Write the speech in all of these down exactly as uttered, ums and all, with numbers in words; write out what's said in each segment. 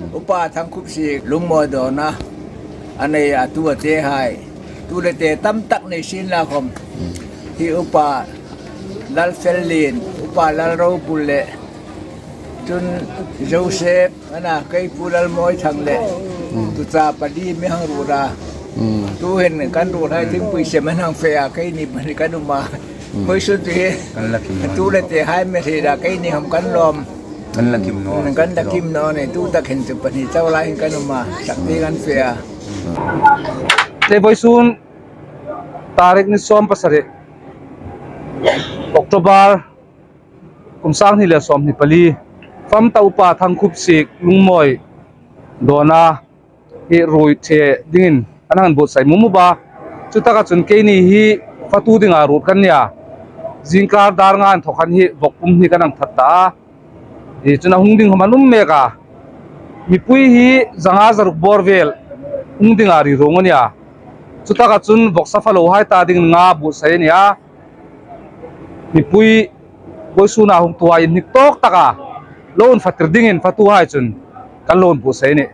Upa Thangkhupsik Lungmawi dawna a nei a, tu a tehai, tu le te tam tak nei sin la khom. Hi Upa Lalfellien, Upa Lalropui le, chun Joseph, ana kei Pu Lalmawithang le, tu cha pali mi hang ruot a. Tu hin kan ruot hai thingpui sem hang fe a, keini pahni kan um a. Hoi sun ti hi, kan la kim naw. Tu le tehai mi hre a, keini hom kan lawm. Kan la kim naw. Kan la kim naw ni, tu tak hin chu pahni chau lai hin kan um a, sak ti kan fe a. Te vawisun tarik ni sawm pasari October kum sang hni le sawmhni pali, fam ta Upa Thangkhupsik Lungmawi dawna hi ruoi the dingin an han buotsai mumu a. Chutaka chun keini hi fatu dinga ruot kan nia. Zingkar dar nga inthawk khan hi vawk pum hni kan hang that ta a. Hi chun a hung ding khom an um mek a. Mipui hi zanga zaruk bawr vel hung dinga ri ruong a nia. Chutaka chun vawksa fa lo hai ta dingin nga buotsai a nia. Mipui vawisuna hung tuhai inhnik tawk taka lo infatir dingin fatuhai chun kan lo inbuotsai a nih.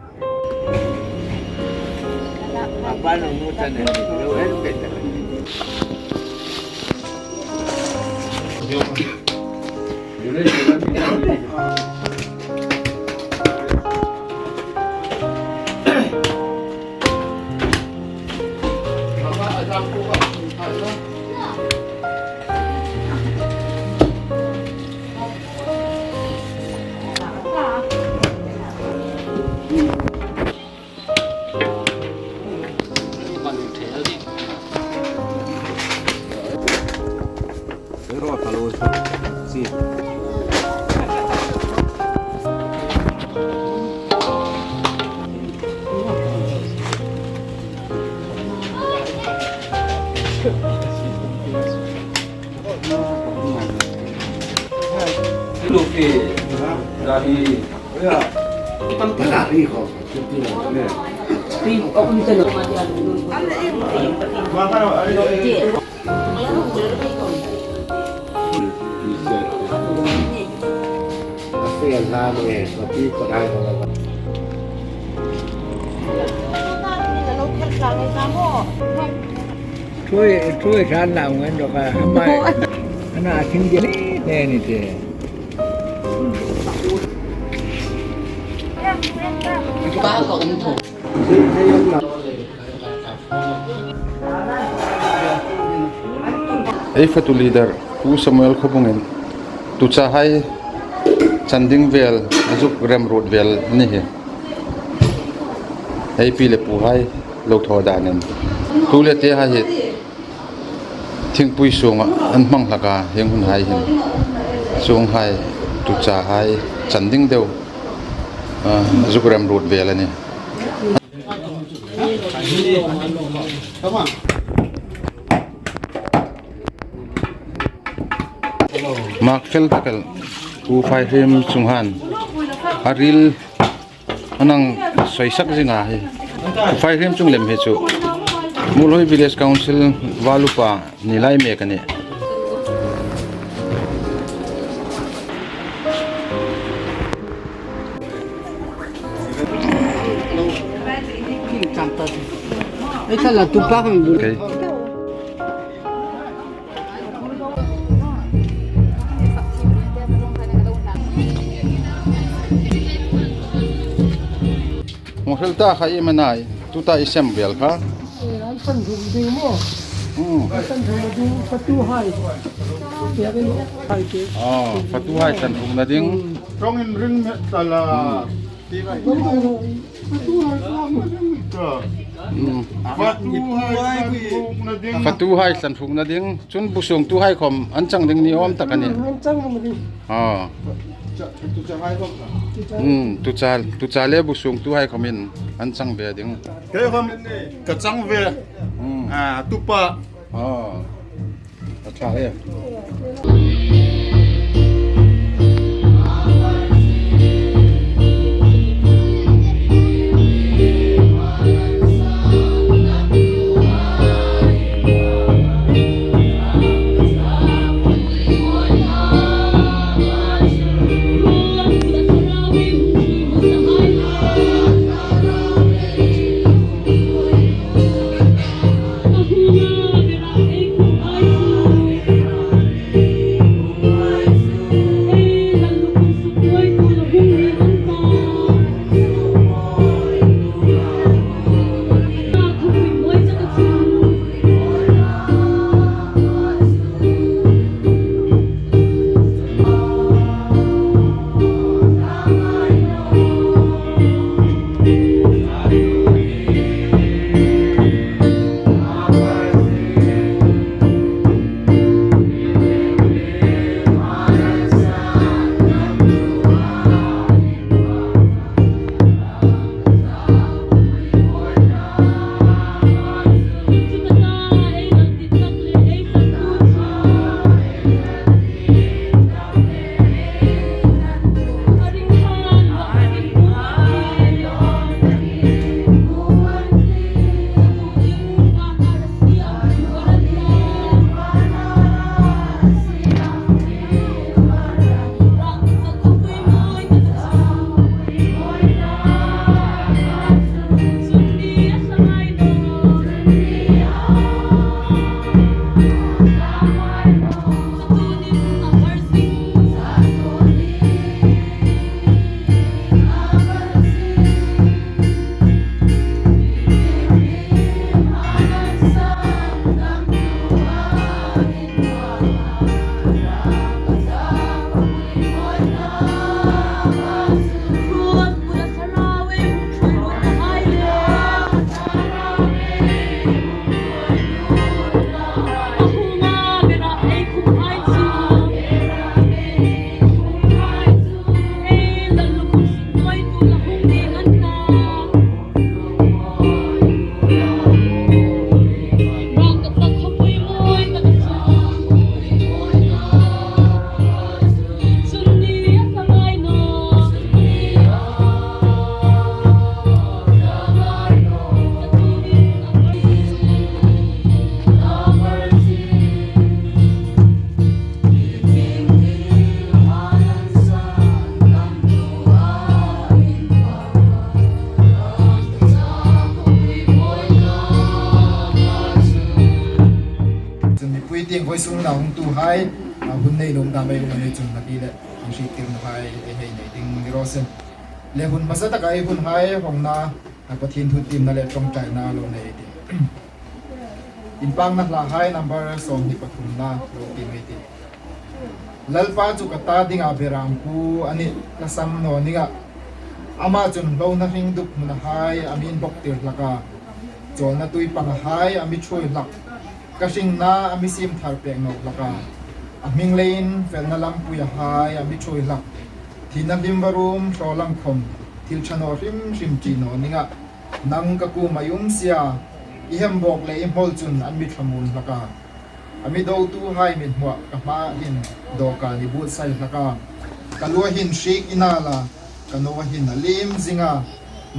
Thui, thui san lau ngen dok a, hamai. Ana thing je ni, ne ni te. Pa ka um tho. Ei fatu leader Pu Samuel Khawbungin tuchahai chan ding vel a zuk remruot vel a ni hi. Ei pi le puhai lo thaw danin tu le tehai hi thingpui sunga an hmang hlak a, hieng hunhai hin chuonghai tuchahai chan ding deu, a, zuk remruot vel a nih. Mak fel tak el Pu Faihrim chunghan a ril an hang sawisak zing a hi. Pu Faihrim chung lem hi chu Muolhoi Village Council val upa ni lai mek a nih. Ei, thla la tu pa kan bu. Okay. Hril ta kha, iem a na, tuta i sem vel kha? Eh, an san thum ding maw? Hmm. An san thum ding, fatuhai. Tia ben hai ke. Ah, fatuhai san thumna ding. Hmm. Ṭawngin ring met ta la. Hmm. Fatuhai san thumna ding. Fatuhai san thumna ding. Chun bu sungtuhai khom an chang ding ni awm tak a nih. Hmm, an chang ding. Ah. Cha-, tu cha hai khom kha. Hmm, tu cha, tu cha le bu sungtuhai khomin an chang ve ding. Kei khom ka chang ve. Hmm. Ah, tupa. Ah. A ṭha e. Chun mipui tieng vawisûn a hungtuhai, a, hun nei nuom dam ei um a ni chun, a ti le, an hriettirnahai ei hei nei ding ni raw se. Le hun hmasa taka ei hunhai hawngna, a, Pathien thu tiemna le ṭawngṭaina lo nei ei tih. Inpakna hlahai number sawmhni pathumna lo tiem ei tih. Lalpa chu ka ta dinga berâmpu a nih, ka sam naw ning a. Ama chun hlona hring duk hmunahai a mi inbawktir hlak a, chawlna tui pangahai a mi ṭhuoi hlak, ka hringna a mi siem thar pêk nawk hlak a. A hming leiin felna lampuiahai a mi ṭhuoi hlak, thina hlim varum hraw lang khawm thil ṭha naw hrim hrim ṭi naw ning a. Nang ka kuoma i um si a, i hembawk le i hmawl chun an mi thlamuon hlak a. A mi dotuhai mithmuah ka hmaa hin dawka i buotsai hlak a. Ka lua hin hriek i nâl a, ka nawa hin a liem zing a.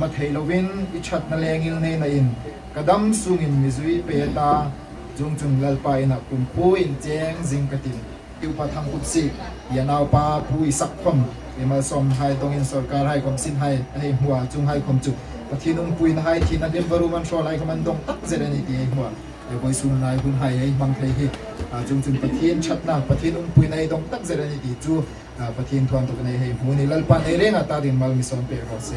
Mat thei loin i ṭhatna le ngilneinain ka dam sûngin mi zui pei a ta, chuongchun Lalpa inah kumkhuoin cheng zing ka tih. Upa Thangkhupsik, a naupa Pu Isak khawm, ei malsawmhai dawngin sawrkarhai khawm sinhai ei hmu a, chuonghai khawm chu Pathien umpuinahai, thina hlim varum an hraw lai khawm an dawng takzet a nih ti ei hmu a. Ei vawisûn lai hunhai ei hmang thei hi, a, chuongchun Pathien ṭhatna, Pathien umpuina ei dawng takzet a nih ti chu, a, Pathien thu anthokin ei hei hmu a nih. Lalpan ei rênga ta dingin mal mi sawm pêk raw se.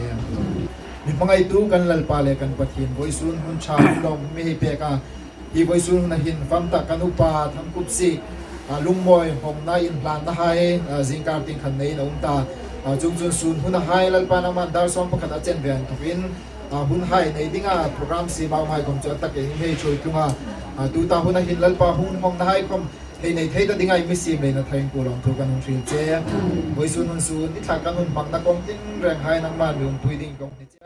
Mi hmangaitu kan Lalpa le kan Pathien, vawisun hun ṭha hun lawmhmun mi hei pek a. Hi vawisun huna hin fam tak kan upa Thangkupsik, a, lungmawi hawngna inhlanna hai, a, zingkar tieng khan neiin a um ta. A, chuongchun sun huna hai Lalpa nangman dar sawm pakhat a chen ve inthawkin, a, hun hai nei dinga program siem a um hai khom chu a takin hei ṭhuoi tlung a. A, tuta huna hin Lalpa hun hawngna hai khom hei nei thei ta dinga i mi siem leina thar in kuo lawm thu kan hung hril che. Vawisun hun sun, i thlak kan hun hmangna kawng tinreng hai nangman mi umpui ding kawng ni che.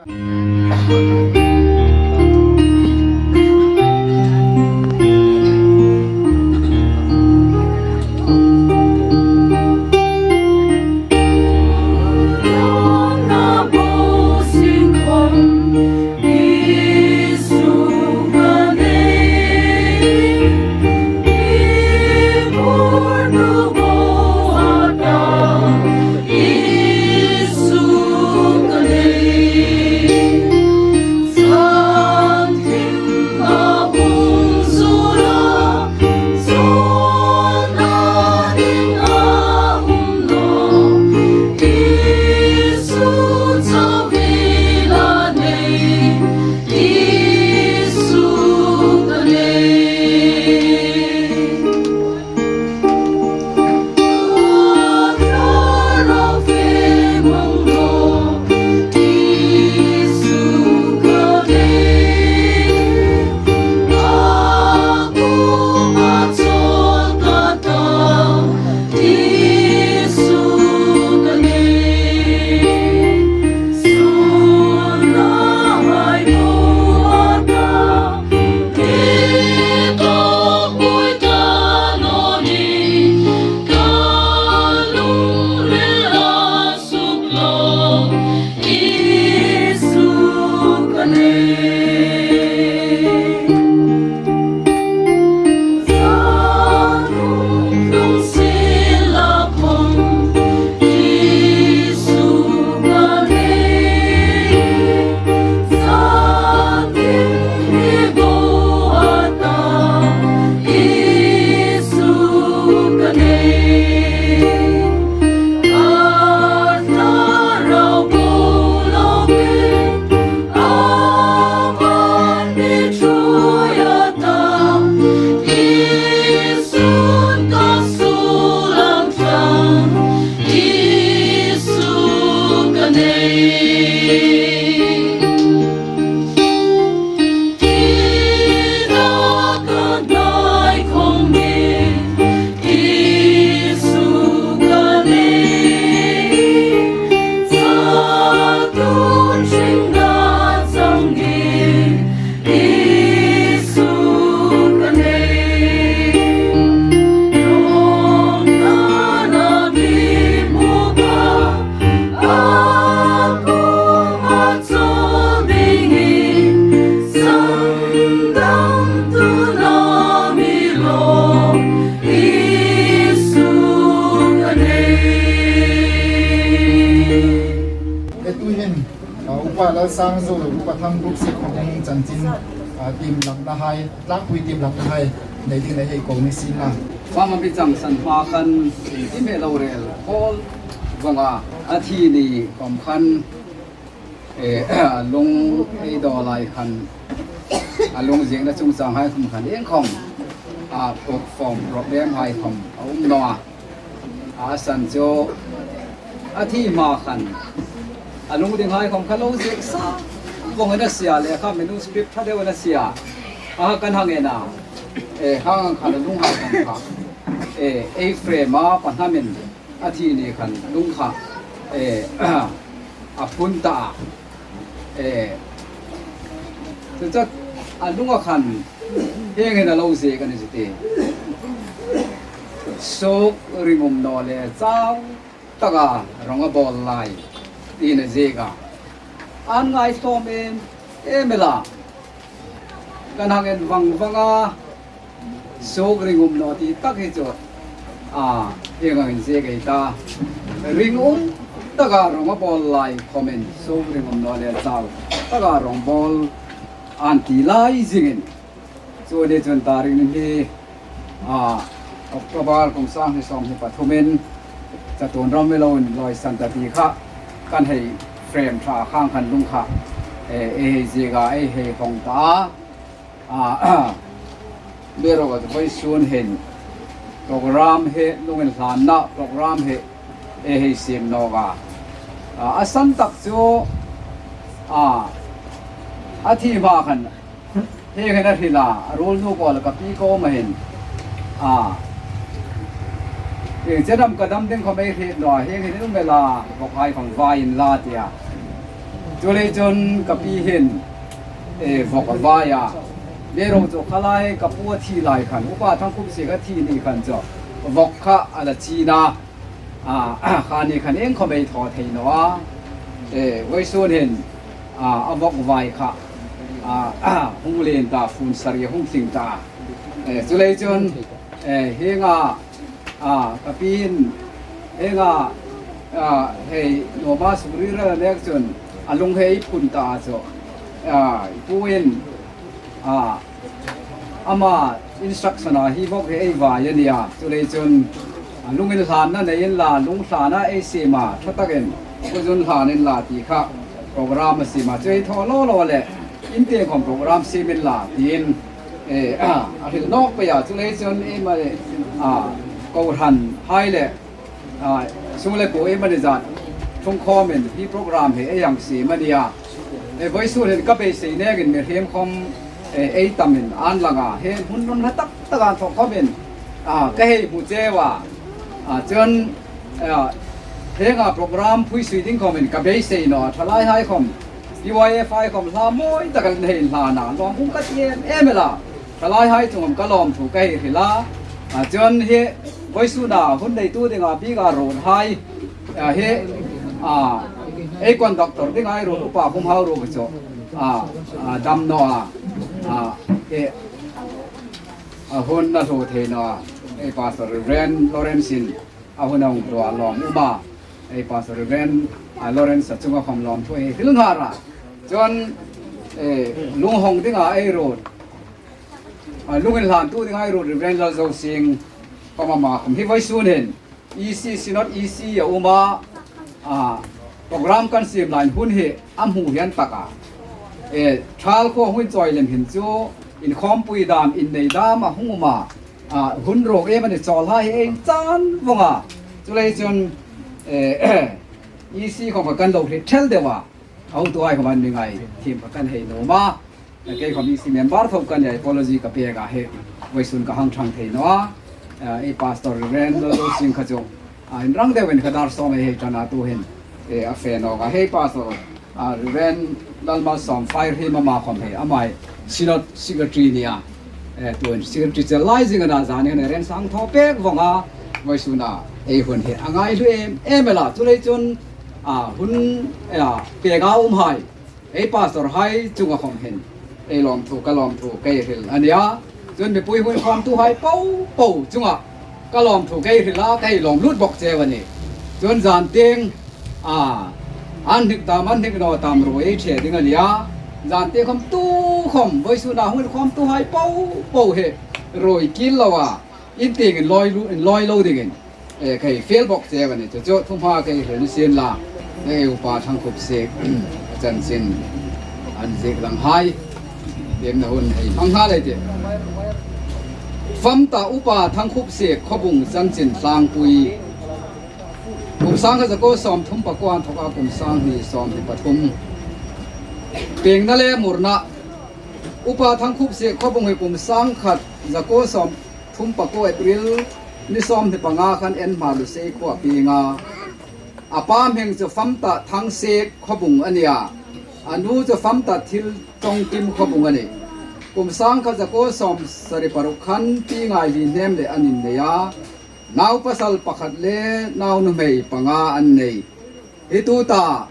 E, tuhin, a, Upa Lalsangzo, Upa Thangkupsik khom chanchin, a, tiemlamna hai, tlangpui tiemlamna hai nei dingin hei ko ni sien la. Fam a mi chang san hma khan, i ti me lo rel, Paul vanga, a thi ni khom khan, e, a lung ei daw lai khan, a lung ziekna chungchang hai khom khan, ieng khom, a, form problem hai khom a um naw a. A san chu, a thi hma khan, a lung ding hai khom kha lo ziek sa vawng a na sia le kha, manuscript ṭha deu a na sia. A kan hang en a, e, hang khan a lung hai khom kha, e, ei frame a pa hnamin, a thi ni khan lung kha, e, a phun ta a, e, chu chu a lung a khan hieng hin a lo ziek a ni chu ti. Suok ringum naw le chau taka rawng a bawl lai tiin a ziek a. An ngai hlawm em em el a. Kan hang en vang vang a, suok ringum naw ti tak hi chu, a, hieng ang inziek ei ta. Ringum taka rawng a bawl lai khomin suok ringum naw le chau taka rawng bawl an ti lai zingin. Chu ni chun tarik ni hni, a, October kum sang hni sawmhni pathumin, chatuon ram mi lo inlawisan ta ti kha, kan hei frame ṭha khang khan lung kha, Eh, ei hei zieka ei hei hawng ta a. Ah, mi ruok a vawisun hin program hi, lunginhlanna program hi ei hei siem nawk a. Ah, a san tak chu, ah, a thi hma khan hieng hin a hril a, a ruolnu kuoma ka pi kuoma hin, ah, ieng chen am ka dam ding khawm ei hriet naw a, hieng hin um el a, vawkhai khawm vai inla tia. Chuleiin chun ka pi hin, eh, vawk a vai a. Mi ruok chu kha lai ka pu a thi lai khan, Upa Thangkhupsiek a thi ni khan chu vawk kha a la chin a. Ah, kha ni khan ieng khawm ei thaw thei naw a. Eh, vawisun hin, ah, a vawk vai kha, ah, hung lien ta, fun sari hung tling ta. Eh, chuleiin chun, eh, hieng a, ah, ka pi hin, hieng a, ah, hei nuom a sukri rel a nek chun a lung hei phun ta chu. Ah, i puin, ah, ama instruction a hi vawk hi ei vai a nih a. Chuleiin chun, ah, lunginhlanna nei inla, lunginhlanna ei siem a, ṭha takin lunginhlan inla ti kha program a siem a. Chu ei thaw lo lo le, in tieng khawm program siem inla tiin, eh, ah, a hril nawk pei a. Chuleiin chun ei ma le, ah, kohranhai le, ah, sung le kuo ei mani zat ṭhung khawmin hi program hi ei hang siem a nih a. Eh, vawisun hin ka beisei nekin mihriem khawm, eh, ei tamin an lang a. Hi hmun nun hla tak tak an thaw khawmin, ah, ka hei hmu cheu a. Ah, chun, ah, hieng a program phuisui ding khawmin ka beisei naw a. Thalaihai khawm, P Y F hai khawm hla mawi takin an hei inhlan a. Lawm um ka ti em em el a. Thalaihai chungah ka lawmthu ka hei hril a. Ah, chun hi vawisun a hun neitu dinga bik a ruothai, ah, hi, ah, ei conductor dinga ei ruot Upa Khumhauruok chu, ah, ah, dam naw a. Ah, eh, a hun a hlu thei naw a. Ei Pastor Reverend Lawrence-in a hun a hung hlu a, lawm um a. Ei Pastor Reverend, ah, Lawrence-a chunga khawm lawmthu ei hril nghal a. Chun, eh, lunghawng dinga ei ruot, ah, lunginhlantu dinga ei ruot Reverend Lalzosing khawm, ama khawm hi vawisun hin E C, Synod E C a um a, ah, program kan siem lai hun hi a hmu hi a tak a. Eh, Thal khuo hung inchawi lem hin chu inkhawmpui dam, innei dam a hung um a. Ah, hun ruok ei mani chawlhai hi ei chan vawng a. Chuleiin chun, eh, E C khawm kha kan lo hriet thel deu a. A hotuhai khawm an mi ngaithiem kha kan hei nuom a. Kei khawm E C member tho ka nih a, apology ka pek a, hi vawisun ka hang ṭhang thei naw a. Ah, ei Pastor Reverend Lalzosing kha chu, ah, inrang deuin kha dar sawm ei hei ṭan a, tu hin, eh, a fe nawk a. Hei Pastor, ah, Reverend Lalmalsawm Fairhiem, ama khawm hi, ama hi Synod Secretary a nih a. Eh, tuhin Secretary chel lai zing a na, zan hin a rent sang thaw pek vawng a. Vawisun a ei hun hi a ngai hlu em em el a. Chuleiin chun, ah, hun, eh, pek a umhai, ei pastor hai chunga khawm hin ei lawmthu, ka lawmthu ka hei hril a nih a. Chun mipui hun khawmtuhai po po chunga ka lawmthu ka hei hril a, ka hei lawm lut bawk cheu a nih. Chun zan tieng, ah, an hnik tam, an hnik naw tam ruoi ei ṭhe ding a nih a. Zan tieng khawm tu khawm vawisun a hun khawmtuhai po po hi ruoi kil lo a, in tieng inlawi lu-, inlawi lo dingin, eh, ka hei fiel bawk cheu a nih. Chu chu thuhma ka hei hril ni sien la, ei Upa Thangkhupsiek chanchin an ziek danghai tiemna hun hei hmang nghal ei tih. Fam ta Upa Thangkhupsiek Khawbung chanchin tlangpui. Kum sangkhat zakuo sawmthum pakuo inthoka kum sanghni sawmhni pathum. Piengna le murna. Upa Thangkhupsiek Khawbung hi kum sangkhat zakuo sawm thum pakuo April ni sawmhni panga khan Enhmarlusei khuoa pieng a. A pa hming chu Famta Thangsiek Khawbung a nih a. A nu chu Famta Thiltawngkim Khawbung a nih. Kum sangkhat zakuo sawmsari paruk khan Pi Ngaihlinhem le an innei a. Nau pasal pakhat le nau nuhmei panga an nei. Hi tuta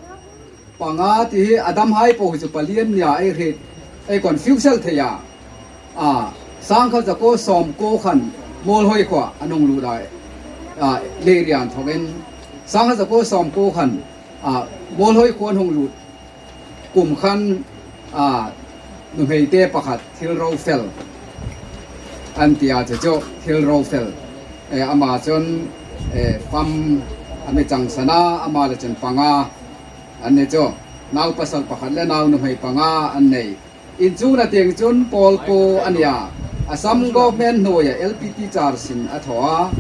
panga ti hi a damhai po hi chu pali an nia ei hriet, ei confuse el thei a. A, sangkhat zakuo sawmkuo khan Muolhoi khuoa an hung lut a, a, Leirian thokin. Sangkhat zakuo sawmkuo khan, a, Muolhoi khuoa an hung lut kum khan, a, nuhmeite pakhat Thilrofel an ti a, chu chu Thilrofel. E, ama chun, e, fam a mi changsan a, ama le chun panga an ni chu. Nau pasal pakhat le nau nuhmei panga an nei. Inchukna tieng chun pawl kuo a ni a. Assam government hnuoia L P teacher sin a thaw a.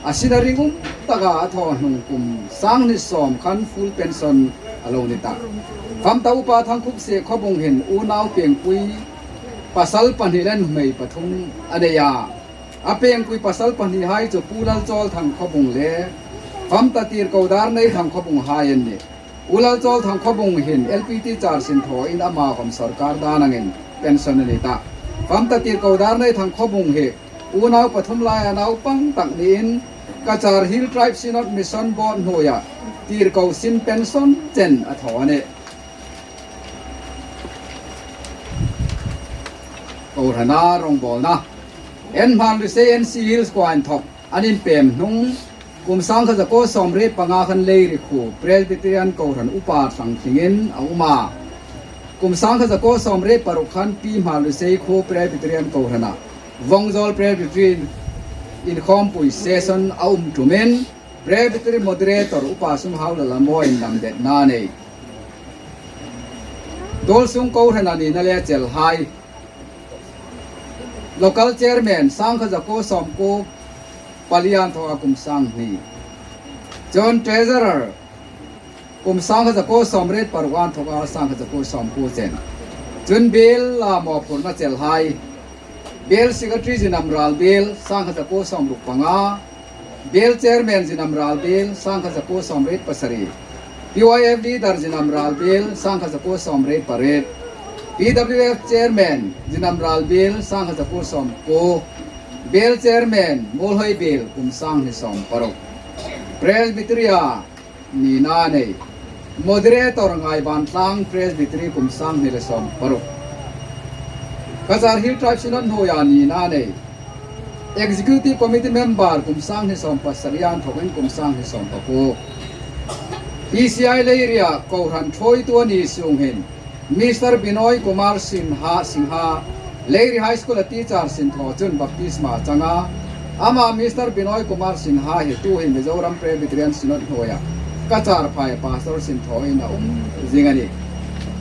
A sin a ringum taka a thaw hnung kum sanghni sawm khan full pension a lo ni ta. Fam ta Upa Thangkhupsek Khawbung hin unau pengpui pasal pahni le nuhmei pathum a nei a. A pengpui pasal pahnihai chu Pu Lalchawlthang Khawbung le Fam ta Tirko Darneithang Khawbung hai an nih. Pu Lalchawlthang Khawbung hin L P teacher sin thawin ama khawm sawrkar dan angin pension a ni ta. Fam ta Tirko Darneithang Khawbung hi unau pathum laia naupang tak niin Cachar Hill Tribe Synod Mission Board hnuoia tirko sin pension chen a thaw a nih. Kohrana rongbawlna. N Hmarlusei N C Hills khuoa inthawk an inpem hnung kum sangkhat zakuo sawmriet panga khan Leirikhuo Presbyterian Kohran Upa Thlangthlingin a um a. Kum sangkhat zakuo sawmriet paruk khan P Hmarlusei Khuo Presbyterian Kohrana Vawngzawl Presbyterian inkhawmpui session a um tumin Presbytery Moderator Upa Sumhau Lalamawiin damdetna nei. Tuolsung Kohrana nina le chelhai. Local Chairman sangkhat zakuo sawmkuo pali inthawka kum sanghni. Chun Treasurer kum sangkhat zakuo sawmriet paruk inthawka sangkhat zakuo sawmkuo chen. Chun Biel la mawphurna chelhai. Biel Secretary Zinam Ralbiel sangkhat zakuo sawmruk panga. Biel Chairman Zinam Ralbiel sangkhat zakuo sawmriet pasari. P Y F Leader Zinam Ralbiel sangkhat zakuo sawmriet pariet. P W F Chairman Zinam Ralbiel sangkhat zakuo sawmkuo. Biel Chairman Muolhoi Biel kum sanghni sawmparuk. Presbytery-a nina nei. Moderator Ngaibantlang Presbytery kum sanghni le sawmparuk. Cachar Hill Tribe Synod hnuoia nina nei. Executive Committee Member kum sanghni sawmpasari inthawkin kum sanghni sawmpakuo. P C I Leiria Kohran thuoitu a ni sung hin Mister Binoy Kumar Sinha, Singha, Leiri High School-a teacher sin thaw chun baptisma a chang a. Ama Mister Binoy Kumar Singha hi tuhin Mizoram Presbyterian Synod hnuoia Cachar phai pastor sin thawin a um zing a nih.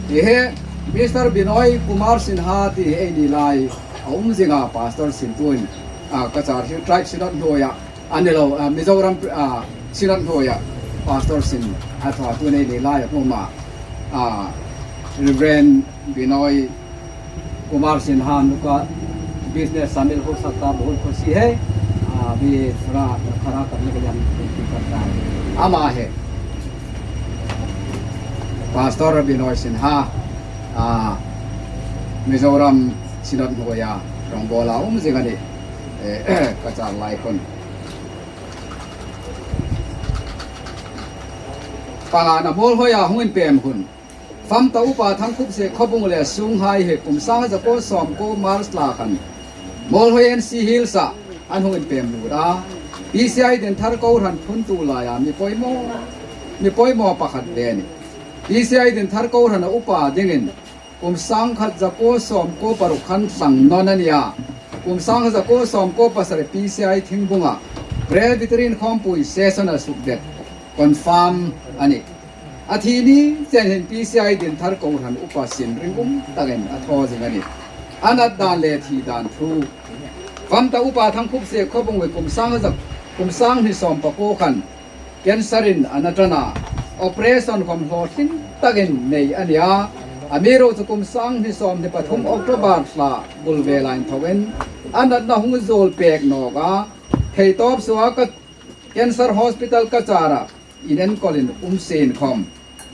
Hi hi Mister Binoy Kumar Singha ti hi ei ni lai a um zing a, pastor sin tuhin, a, Cachar Hill Tribe Synod hnuoia a ni lo, a, Mizoram, a, Synod hnuoia pastor sin a thaw tuhin ei ni lai a um a, a, Reverend Binoy Kumar सिन्हा, उनका बिजनेस शामिल हो सकता, बहुत खुशी है। आ, अभी थोड़ा खड़ा करने के लिए हम विनती करता है। Ama hi Pastor Binoy Singha, a, Mizoram Synod hnuoia rongbawla um zing a nih. E, Cachar lai khun. Pangana Muolhoia hung inpem hun. Fam ta Upa Thangkhupsek Khawbung le sunghai hi kum sangkhat zakuo sawmkuo March thla khan Muolhoi N C Hills-a an hung inpem lut a. P C I Dinthar Kohran phuntu laia mi poimaw, mi poimaw pakhat ve a nih. P C I Dinthar Kohran-a upa dingin kum sangkhat zakuo sawmkuo paruk khan thlang nawn a nih a. Kum sangkhat zakuo sawmkuo pasari P C I Thingbunga Presbyterian khawmpui session-a sukdet confirm a nih. A thi ni chen hin P C I Dinthar Kohran upa sin ringum takin a thaw zing a nih. A nat dan le thi dan thu. Fam ta Upa Thangkhupsek Khawbung hi kum sang zak, kum sanghni sawmpakuo khan cancer-in a na ṭan a. Operation khawm hlawtling takin nei a nih a. Amiruokchu kum sanghni sawmhni pathum October thla bul vela inthawkin a natna hung zuol pek nawk a. Theitawp suoka Cancer Hospital Cachar-a inenkawlin um sien khawm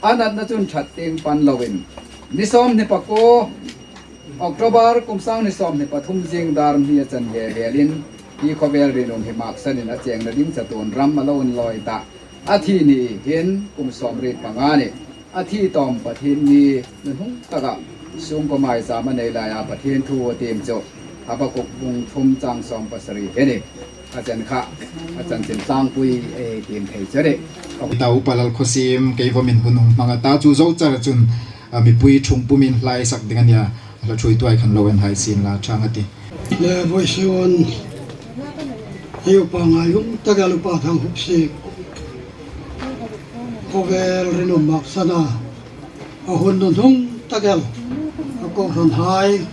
a natna chun ṭhat tieng pan loin, ni sawmhni pakuo October kum sanghni sawmhni pathum zing dar hni a chan ve velin hi khawvel rinum hi maksanin a chengna ding chatuon ram a lo inlawi ta. A thi ni hin kum sawmriet panga a nih. A thi tawm Pathien ni nuhnung taka sungkuo maicham a nei laia Pathien thu a tiem chu Habakuk bung thum chang sawm pasari hi a nih. A chan kha, a chanchin tlangpui ei tiem thei chu a nih. Tau Upa Lalkhawsiem, kei vawmin hun hung hmang a ta, chu zo chara chun, a, mipui ṭhung pumin hlaisak ding a nia, hla ṭhuoitu ai khan lo en hai sien la ṭhang a tih. Le vawisun hi upa ngaihum taka Upa Thangkhupsek khawvel rinum maksana A hun nuhnung tak el, a kohranhai,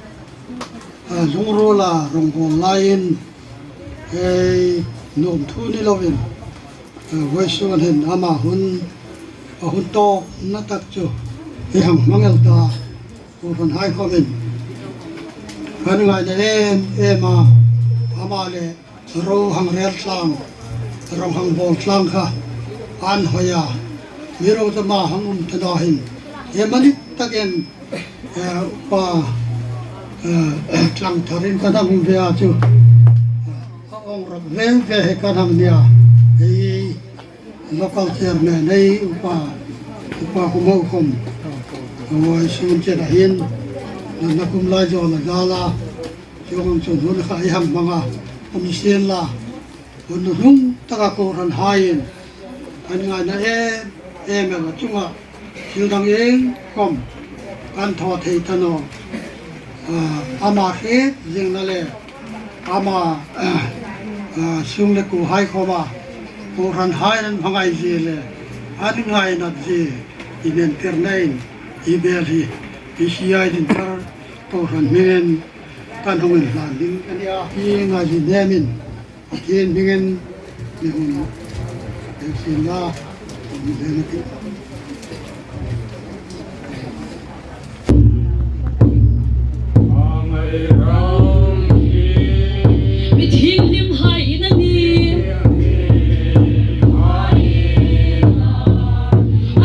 a, lungruola rongbawlna laiin, ei, nuom thu ni loin, a, vawisun hin ama hun, a hun tawpna tak chu ei hang hmang el ta, kohranhai khawmin. Kan ngaina em em a, ama le ro hang rel tlang, ro hang bawl tlang kha an hoi a. Mi ro ta ma hang um ta naw hin, e mani takin, eh, upa, eh, Tlangtharin kan hang um ve a chu. A awng rak ve ve hi kan hang nia. Ei local chairman ei upa, upa Khawmhau khawm. Vawisun chena hin, natna kum lai zawnga zala, chuong ang chun hun kha ei hang hmang a, um sien la. Hun nuhnung taka kohranhaiin, an ngaina em em a chunga, thil dang ieng khawm kan thaw thei ta naw. Ah, ama hriet zingna le, ama, ah, ah, sung le kuohai khawma, kohranhaiin an hmangai zie le, an ngainat zie, inentirnain, i bel hi, i C I din tar, kohran hmingin, kan hung inhlan ding a nia, i ngai zie hnemin, Pathien hmingin mi hung hel sien la, mi hel a tih. Mi thienghlimhai in a nih.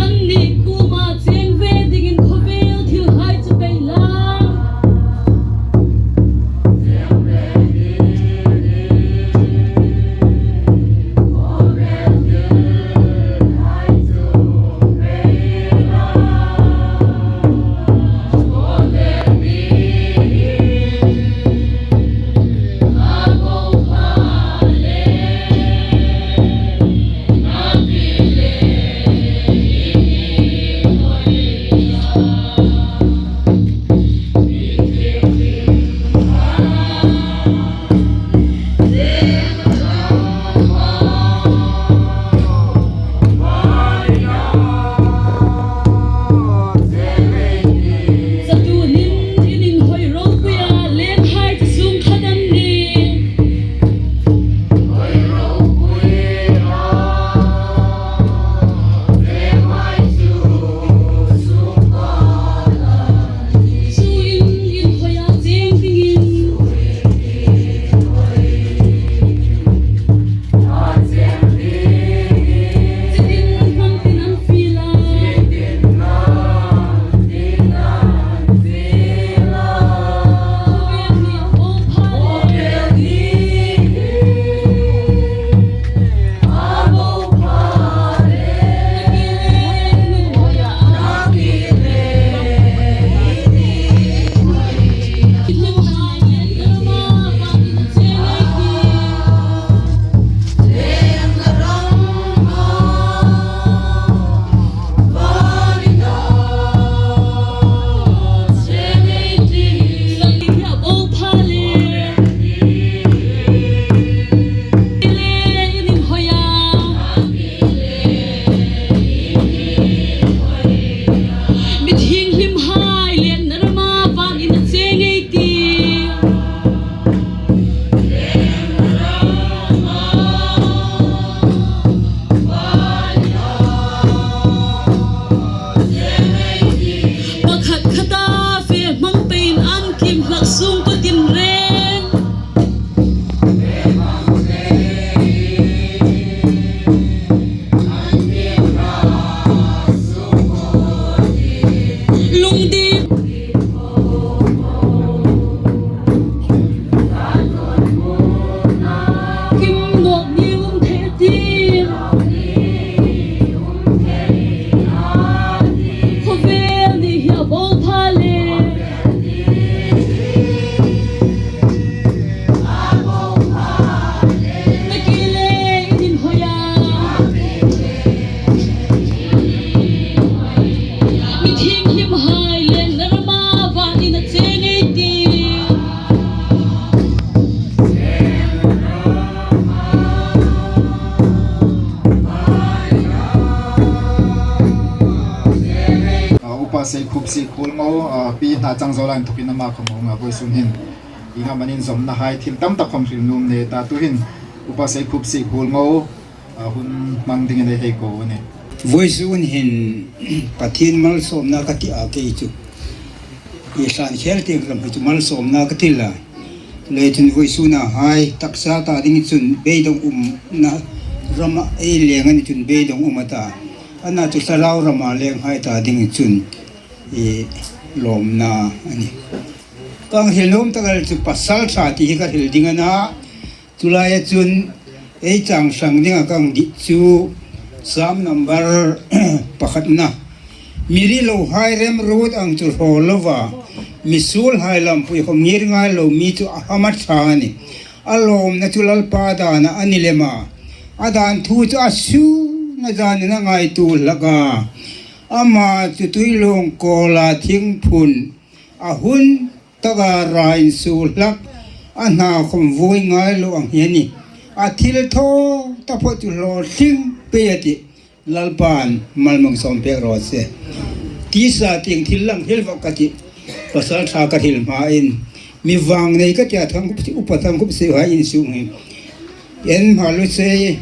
Anni kuoma cheng ve dingin khawvel thilhai chu pei la. Seikhup Sikhuolngo, a, Pi Hnachangzawla inthokin ama khawm a hung a, vawisun hin ieng am an inzawmna hai thil tam tak khawm hril nuom a ni ta, tuhin Upa Seikhup Sikhuolngo, a, hun hmang dingin ei hei ko a nih. Vawisun hin Pathien malsawmna ka ti a, kei chu i hlan khel tieng ram hi chu malsawmna ka ti a. Le chun vawisuna hai taksa ta ding chun beidawng umna rama ei leng a ni chun beidawng um a ta. Ana chu thlarau rama leng hai ta ding chun i lawmna a nih. Ka hang hril nuom tak el chu Pasalṭha ti hi ka hril ding a na. Chu laia chun ei chang hrang dinga ka hang dit chu Sam number pakhatna. Mi rilo hai remruot ang chu hraw lova, mi suol hai lampui khawm ngir ngai lo mi chu a hama ṭha a nih. A lawmna chu Lalpa dana a ni lem a. A dan thu chu a sûna zanin a ngaituo hlak a. Ama chu tuiluong kawla thingphun a hun taka ra insuo hlak, a hna khawm vui ngai lo ang hi a nih. A thilthaw taphawt chu hlawtling pei a tih. Lalpan malmang sawm pek raw se. Tisa tieng thil lang hril vak ka tih. Pasalṭha ka hril hmain mi vangnei ka ti a, Thangkhup, Upa Thangkhup Sik hai insung hi. En hma lo se.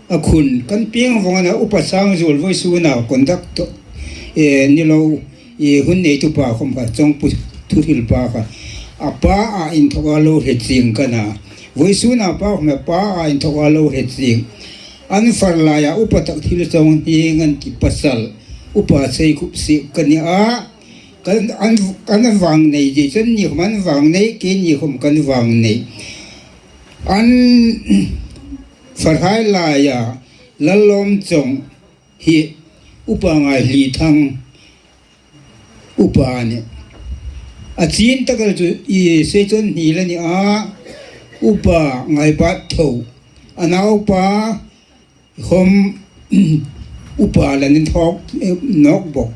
A khun kan pieng vawng a na, Upa Sangzuol vawisuna conductor, e, ni lo, e, hun neitu pa khawm kha, chawngpu thuhril pa kha. A pa a inthawka lo hre chieng ka na. Vawisuna pa khawm a pa a inthawka lo hre chieng. An far laia upa tak thil chawng hnieng an ti pasal Upa Seikhup Sik ka ni a. Kan, an, kan vangnei, Jason ni khawm an vangnei, kei ni khawm kan vangnei. An farhai laia Lallawmchawng hi Upa Ngaihli Thang upa a nih. A chin tak el chu i Seichon hni la ni a, Upa Ngaibat Tho. A naupa khawm upa la ni thawk, eh, nawk bawk.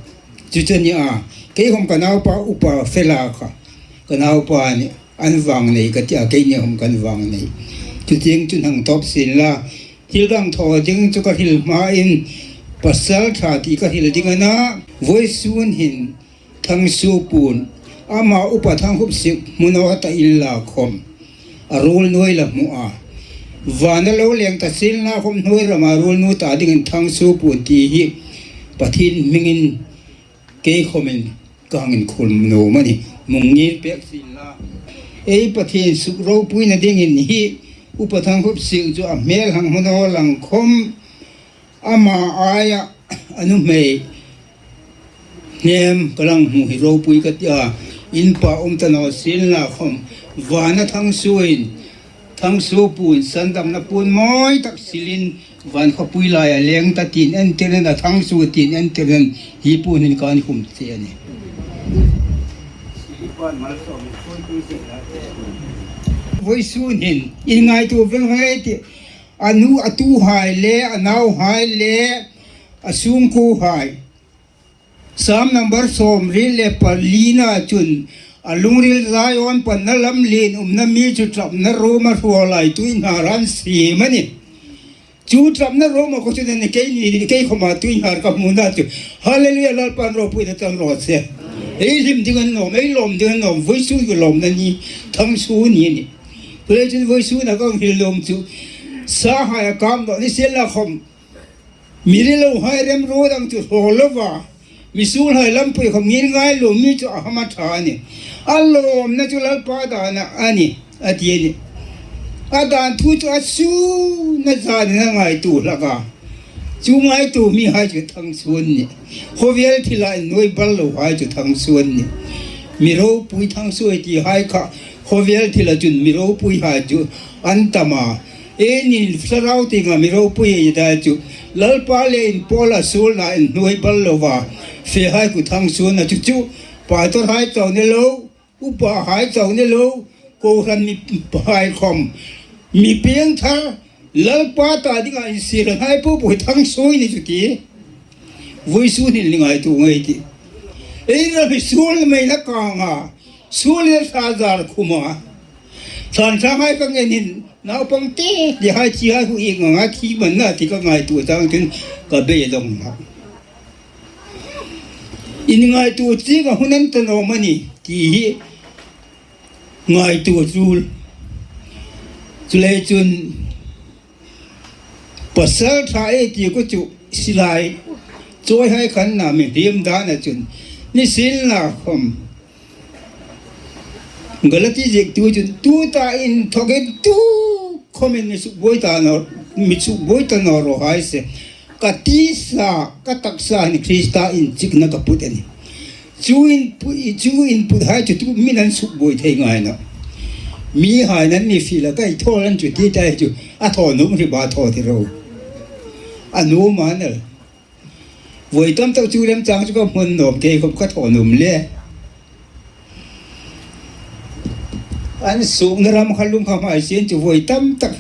Chu chu a ni a. Kei khawm ka naupa Upa Fela kha ka naupa a nih. An vangnei ka ti a, kei ni khawm kan vangnei. Chu tieng chu hang tawp sien la. Thil ka hang thaw ding chu ka hril hmain Pasalṭha ti ka hril ding a na. Vawisun hin Thangsuo puon, ama Upa Thangkhup Sik hmu naw ta inla khawm, a ruol nuoi la hmu a. Vana lo leng ta sienla khawm hnuoi rama ruol nuoi ta dingin Thangsuo puon ti hi Pathien hmingin kei khawmin ka hang inkhum nuom a nih, hmu ngir pek sien la. Ei Pathien suk ropuina dingin hi Upa Thangkhup Sik chu a hmel hang hmu naw lang khawm, ama aia a nuhmei hnem ka la hmu hi ropui ka ti a, inpâk um ta naw sienla khawm, vana Thangsuoin, Thangsuo puon, sandamna puon mawi tak silin, van khawpui laia leng ta tiin entirnan, a Thangsuo tiin entirnan, hi puon hin kan khum che a nih. Vawisun hin, inngaituo veng hang ei tih, a nu, a tuhai le, a nauhai le, a sungkuohai. Sam number sawmriet le palina chun, a lungril Zion panna lam lien umna mi chu ṭapna ruoma hruolai tuihnar an siem a nih. Chu ṭapna ruoma khaw chu a nih, kei ni, kei khawma tuihnar ka hmuna chu. Hallelujah, Lalpan ropuina chang raw se. Ei hlim ding a ni naw am, ei lawm ding a ni naw am, vawisun ka lawmna ni, Thangsuo ni a nih. Chuleiin vawisuna ka hang hril nuom chu, sahai a kam naw ni sienla khawm, mi rilohai remruot ang chu hraw lova, mi suolhai lampui khawm ngir ngai lo mi chu a hama ṭha a nih. A lawmna chu Lalpa dana a nih, a ti a nih. A dan thu chu a sûna zanin a ngaituo hlak a. Chu ngaituo mihai chu Thangsuo an nih. Khawvel thila innuoi bal lohai chu Thangsuo an nih. Mi ropui Thangsuo ti hai kha, khawvel thila chun mi ropuihai chu an tam a. Eini thlarau tienga mi ropui ei ta chu, Lalpa le inpawla suolna innuoi bal lova fehai khu Thangsuo a nih chu chu, pastorhai chau ni lo, upahai chau ni lo, kohran mihai khawm, mi piengthar, Lalpa ta dinga insiehlonhai po po hi Thangsuo a nih chu ti. Vawisun hin inngaituo ngei ei tih. Ei ram hi suol mei la kang a, suol le sa zar khum a. San sa ngai ka ngen hin, naupang te, tehai chihai khu ieng anga thi am a na ti ka ngaituo chang chun ka beidawng a. Inngaituo chieng a hun an ta naw am a ni ti hi ngaituo chu. Chuleiin chun pasalṭha ei ti kha chu silai chawihai khan na mi hriem dan a chun ni silna khom Galati ziektu chun tuta inthawkin tu khomin mi sukbuoi ta naw, mi sukbuoi ta naw raw hai se. Ka tisa, ka taksa hin Krista inchikna ka put a nih. Chu input, chu input hai chu tu min an sukbuoi thei ngai naw. Mihai nan ni fila kai thaw an chu ti tai chu. A thaw nuom ri ba thaw ti ro. A nuom a nih. Voi tam tak chu remchang chu ka hmu nuom kei khom ka thaw nuom le. An sukna ram kha lung kha mai sien chu voi tam tak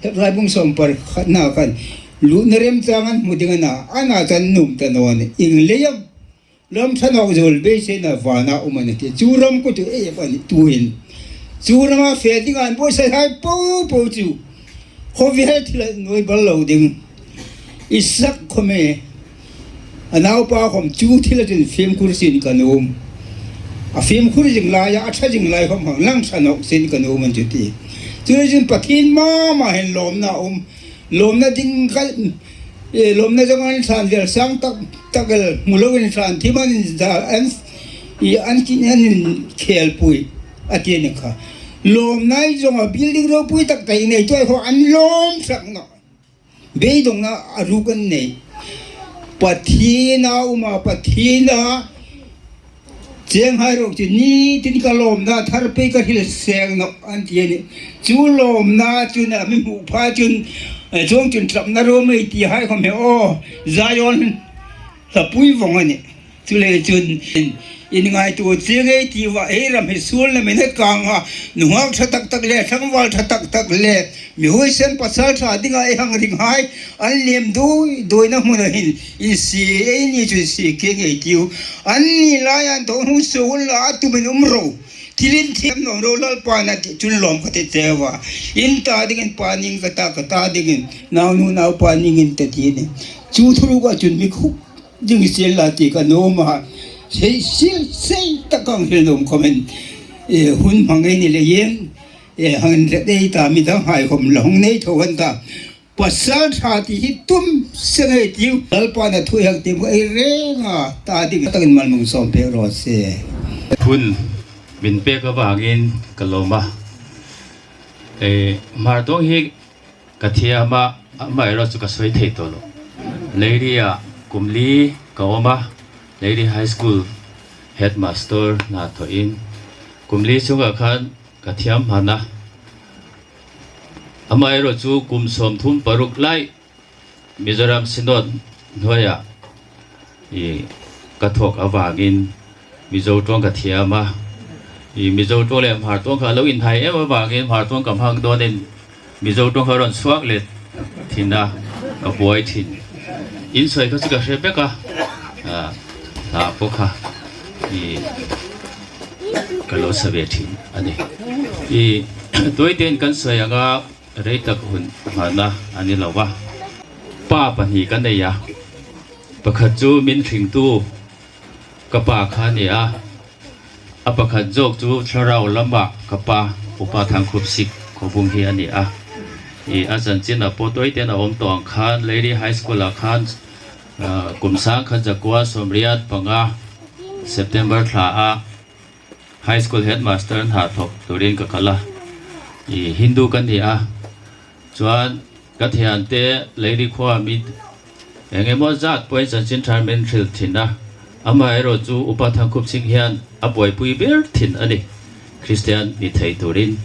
Hebrai bung sawm par khatna khan lutna remchang an hmu ding a na, a na chan nuom ta naw a nih. Ieng leiin ram ṭha nawk zuol beiseina vana um a nih ti. Chu ram kha chu ei a nih tuhin. Chu rama fe ding an buotsai hai po po chu. Khawvel thil a nuoi bal lo ding. Isak khom e. A naupa khom chu thil a chun fimkhur sien ka nuom. A fimkhur zing laia, a ṭha zing lai khom hang lang ṭha nawk sien ka nuom an chu ti. Chuleiin Pathien mama hin lawmna um. Lawmna ding kha, e, lawmna zong an ṭhan vel sang tak tak el, hmu lo in ṭhan thim an inza, an, i, an kin an inkhelpui a ti a ni kha. Lawmna zong a building ropui tak tak nei tuoi kha an lawm sak naw. Beidongna a ruk an nei. Pathien a um a, Pathien a cheng hai ro chu ni tin ka lawmna thar pei ka hril seng naw an ti a nih. Chu lawmna chun a mi hmu pha chun, eh, chuong chun ṭapna ro mei ti hai khom he aw, Zion hlapui vong a nih. Chuleiin chun inngaituo chieng ei ti va ei ram hi suolna min a kang a, nunghak ṭha tak tak le, tlangval ṭha tak tak le, mi huoisen pasalṭha dinga ei hang ring hai, an liem doi doina hmuna hin, insie ei ni chu insie keng ei tiu. An ni lai an thaw hung suol la a tumin um ro. Thil inthieng naw ro Lalpan a ti chun lawm ka ti che a. In ta dingin pa ning ka ta, ka ta dingin naunu naupa ning in ta ti a nih. Chu thuruk a chun mi khup ding sien la ti ka nuom a. Sei, sei, sei tak hang hril nuom khomin. E, hun hmang ei ni leiin. E, hang inrem ei ta mi dang hai khom la hung nei tho an ta. Pasalṭha ti hi tum seng ei tiu. Lalpan a thu hang ti mu ei reng a. Ta ding takin malmung sawm pek raw se. Hun min pek avangin ka lawm a. E, Hmartawng hi ka thiam a, amaherawhchu ka sawi thei tawh lo. Leiria kum li ka awm a, Leiri High School headmaster hna thawin kum li chunga khan ka thiam hman a. Amaherawhchu kum sawmthum paruk lai Mizoram Synod hnuaia i ka thawk avangin Mizo ṭawng ka thiam a. I Mizo ṭawng le Hmar ṭawng kha lo inhai em avangin Hmar ṭawng ka hmang dawnin Mizo ṭawng kha rawn suak let thin a, ka buai thin. In sawi kha chu ka hre bek a. A, hla pawh kha i ka lo sa ve thin a ni. I tawitein kan sawi ang a, rei tak hun hmana a ni lo a. Pa pahni ka nei a, pakhat chu min hringtu ka pa kha a ni a, a pakhat zawk chu thlarau lama ka pa Upa Thangkhupsik Khawbung hi a ni a. I a chanchin a pawh tawitein a awm tawh ang khan Leiri High School-a khan, ah, kum sangkhat zakua sawmriat panga September thla a High School headmaster hna thawk turin ka kal a. I Hindu kan ni a. Chuan ka thiante Leiri khuoa mi engemaw zat pawhin chanchin ṭha min hril thin a. Amaherawhchu Upa Thangkhupsik hian a buaipui ber thin a ni, Kristian ni thei turin.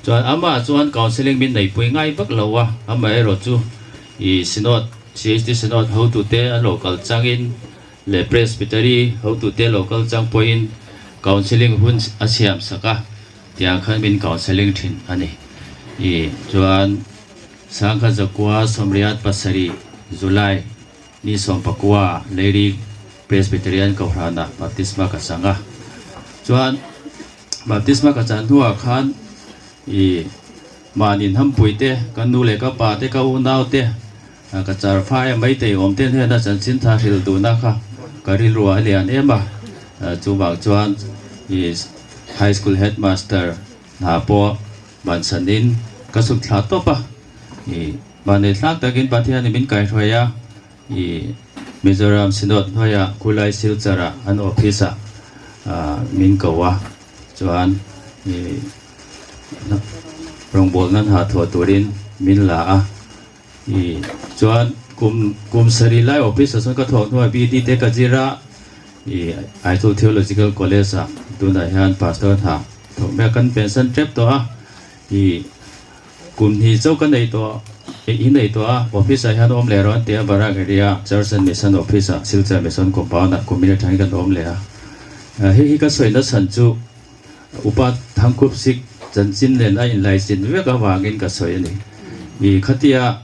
Chuan ama chuan counselling min neipui ngai vak lo a. Amaherawhchu i Synod, C H D Synod hotute an lo kal changin, le Presbytery hotute lo kal chang pawhin counselling hun a siam sak a, tiang khan min counselling thin a ni. I chuan sangkhat zakua sawmriat pasarih July ni sawmpakua Leiri Presbyterian Kohranah baptisma ka chang a. Chuan baptisma ka chan hnuah khan i mahni hnampui te, ka nu leh ka pa te, ka unau te, a, ka char fa em, Meitei awm te hnena chanchin ṭha hril duhna kha ka rilru a lian em a. A, chuvang chuan i high school headmaster hna pawh bansanin ka suk thla tawp a. I, mahni tlak takin Pathianin min kaihruai a, i, Mizoram Synod hnuaia Khulai Silchar-a an office-a, a, min ko a. Chuan, i, rawngbawlna hna thawh turin min la a. I, chuan kum, kum sari lai office-a sawn ka thawk hnuah B D te ka zir a, i, Aizawl Theological College-a tunah hian pastor hna thawk mek kan pension ṭep tawh a. I, kum hnih chauh ka nei tawh, i, i nei tawh a, office-a hian awm leh rawh an ti a, Barak area Church and Mission Office-a, Silchar Mission Compound-a kum hnih ṭhangin kan awm leh a. A, hei hi ka sawina chhan chu, Upa Thangkhupsik chanchin nen a inlaichin vek avangin ka sawi a ni. I khatia,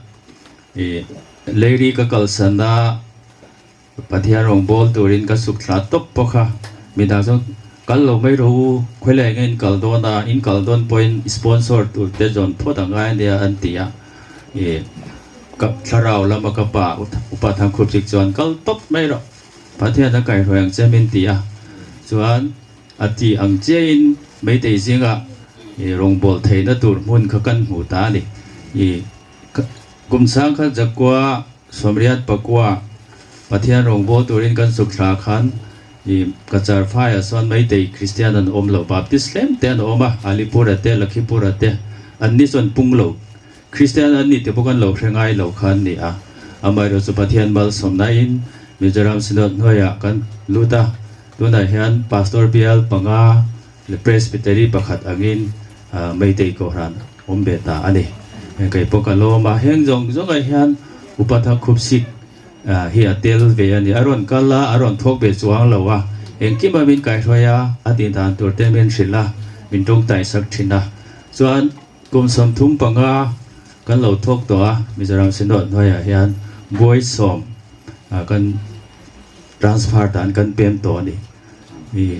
i, Leiri ka kalsan a, Pathian rawngbawl turin ka suk thla tawp bawk a. Midang chuan, "Kal lo mai ro u, khawilai nge in kal dawn a, in kal dawn pawhin sponsor tur te zawn phawt a ngai a nia," an ti a. I, ka thlarau lama ka pa, Upa Thangkhupsik chuan, "Kal tawp mai rawh. Pathian a kaihruai ang che," min ti a. Chuan, a ti ang chein Meitei zinga, eh, rawngbawl theihna tur hmun kha kan hmu ta a ni. I, ka, kum sangkhat zakua sawmriat pakua Pathian rawngbawl turin kan suk thla khan, i, Kachar faiah sawn Meitei Kristian an awm lo, Baptist hlem te an awm a, Alipur-a te, Lakhipur-a te, an ni sawn pung lo. Kristian an ni te pawh kan lo hre ngai lo kha an ni a. Amaherawhchu Pathian malsawmnain Mizoram Synod hnuaiah kan lut a. Tunah hian Pastor bial panga le Presbytery pakhat angin, a, Meitei kohran awm ve ta a ni. Kei pawh ka lawm a, heng zawng zawngah hian Upa Thangkhupsik, a, hi a tel ve a ni. A rawn kal a, a rawn thawk ve chuang lo a. Engkima min kaihruai a, a tih dan tur te min hrilh a, min ṭawngṭai sak ṭhin a. Chuan kum sawmthum panga kan lo thawk tawh a, Mizoram Synod hnuaiah hian buai sawm, a, kan transfer dan kan pem tawh a ni. I,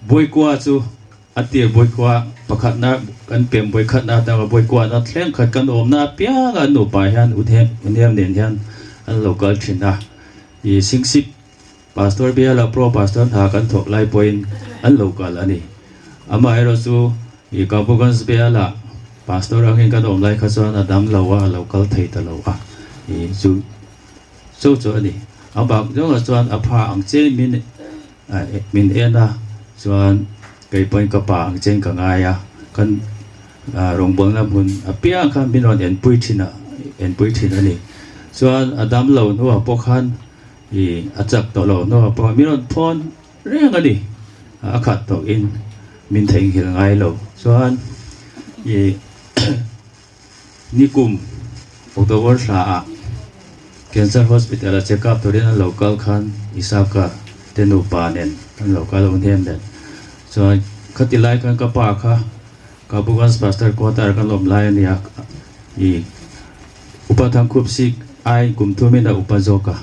buai kua chu a tir, buai kua pakhatna kan pem, buai khatna atanga buai kuana thleng khat kan awmna apianga an nupa hian U Hnem, U Hnem nen hian an lo kal ṭhin a. I, Singsip Pastor biala Pro Pastor hna kan thawk lai pawhin an lo kal a ni. Amaherawhchu, i, Kabuganj biala Pastor angin kan awm lai kha chuan a dam lo a, a lo kal thei ta lo a. I, chu, chu chu a ni. A bak zawngah chuan a pha ang chein min, a, min en a, chuan kei pawhin ka pa ang chein ka ngai a. Kan, a, rawngbawlna hmun apiang khan min rawn enpui ṭhin a, enpui ṭhin a ni. Chuan a dam lo hnuah pawh khan, i, a chak tawh lo hnuah pawh min rawn phone reng a ni. A khat tawhin min theinghil ngai lo. Chuan, i, nikum October thlaah Cancer Hospital-a check up turin an lo kal khan Isaka te nupa nen an lo kal, U Hnem nen. Chuan khati lai khan ka pa kha Kabuganj Pastor Quarter kan awm lai a nia, i, Upa Thangkhupsik aiin kum thumin a upa zawk a.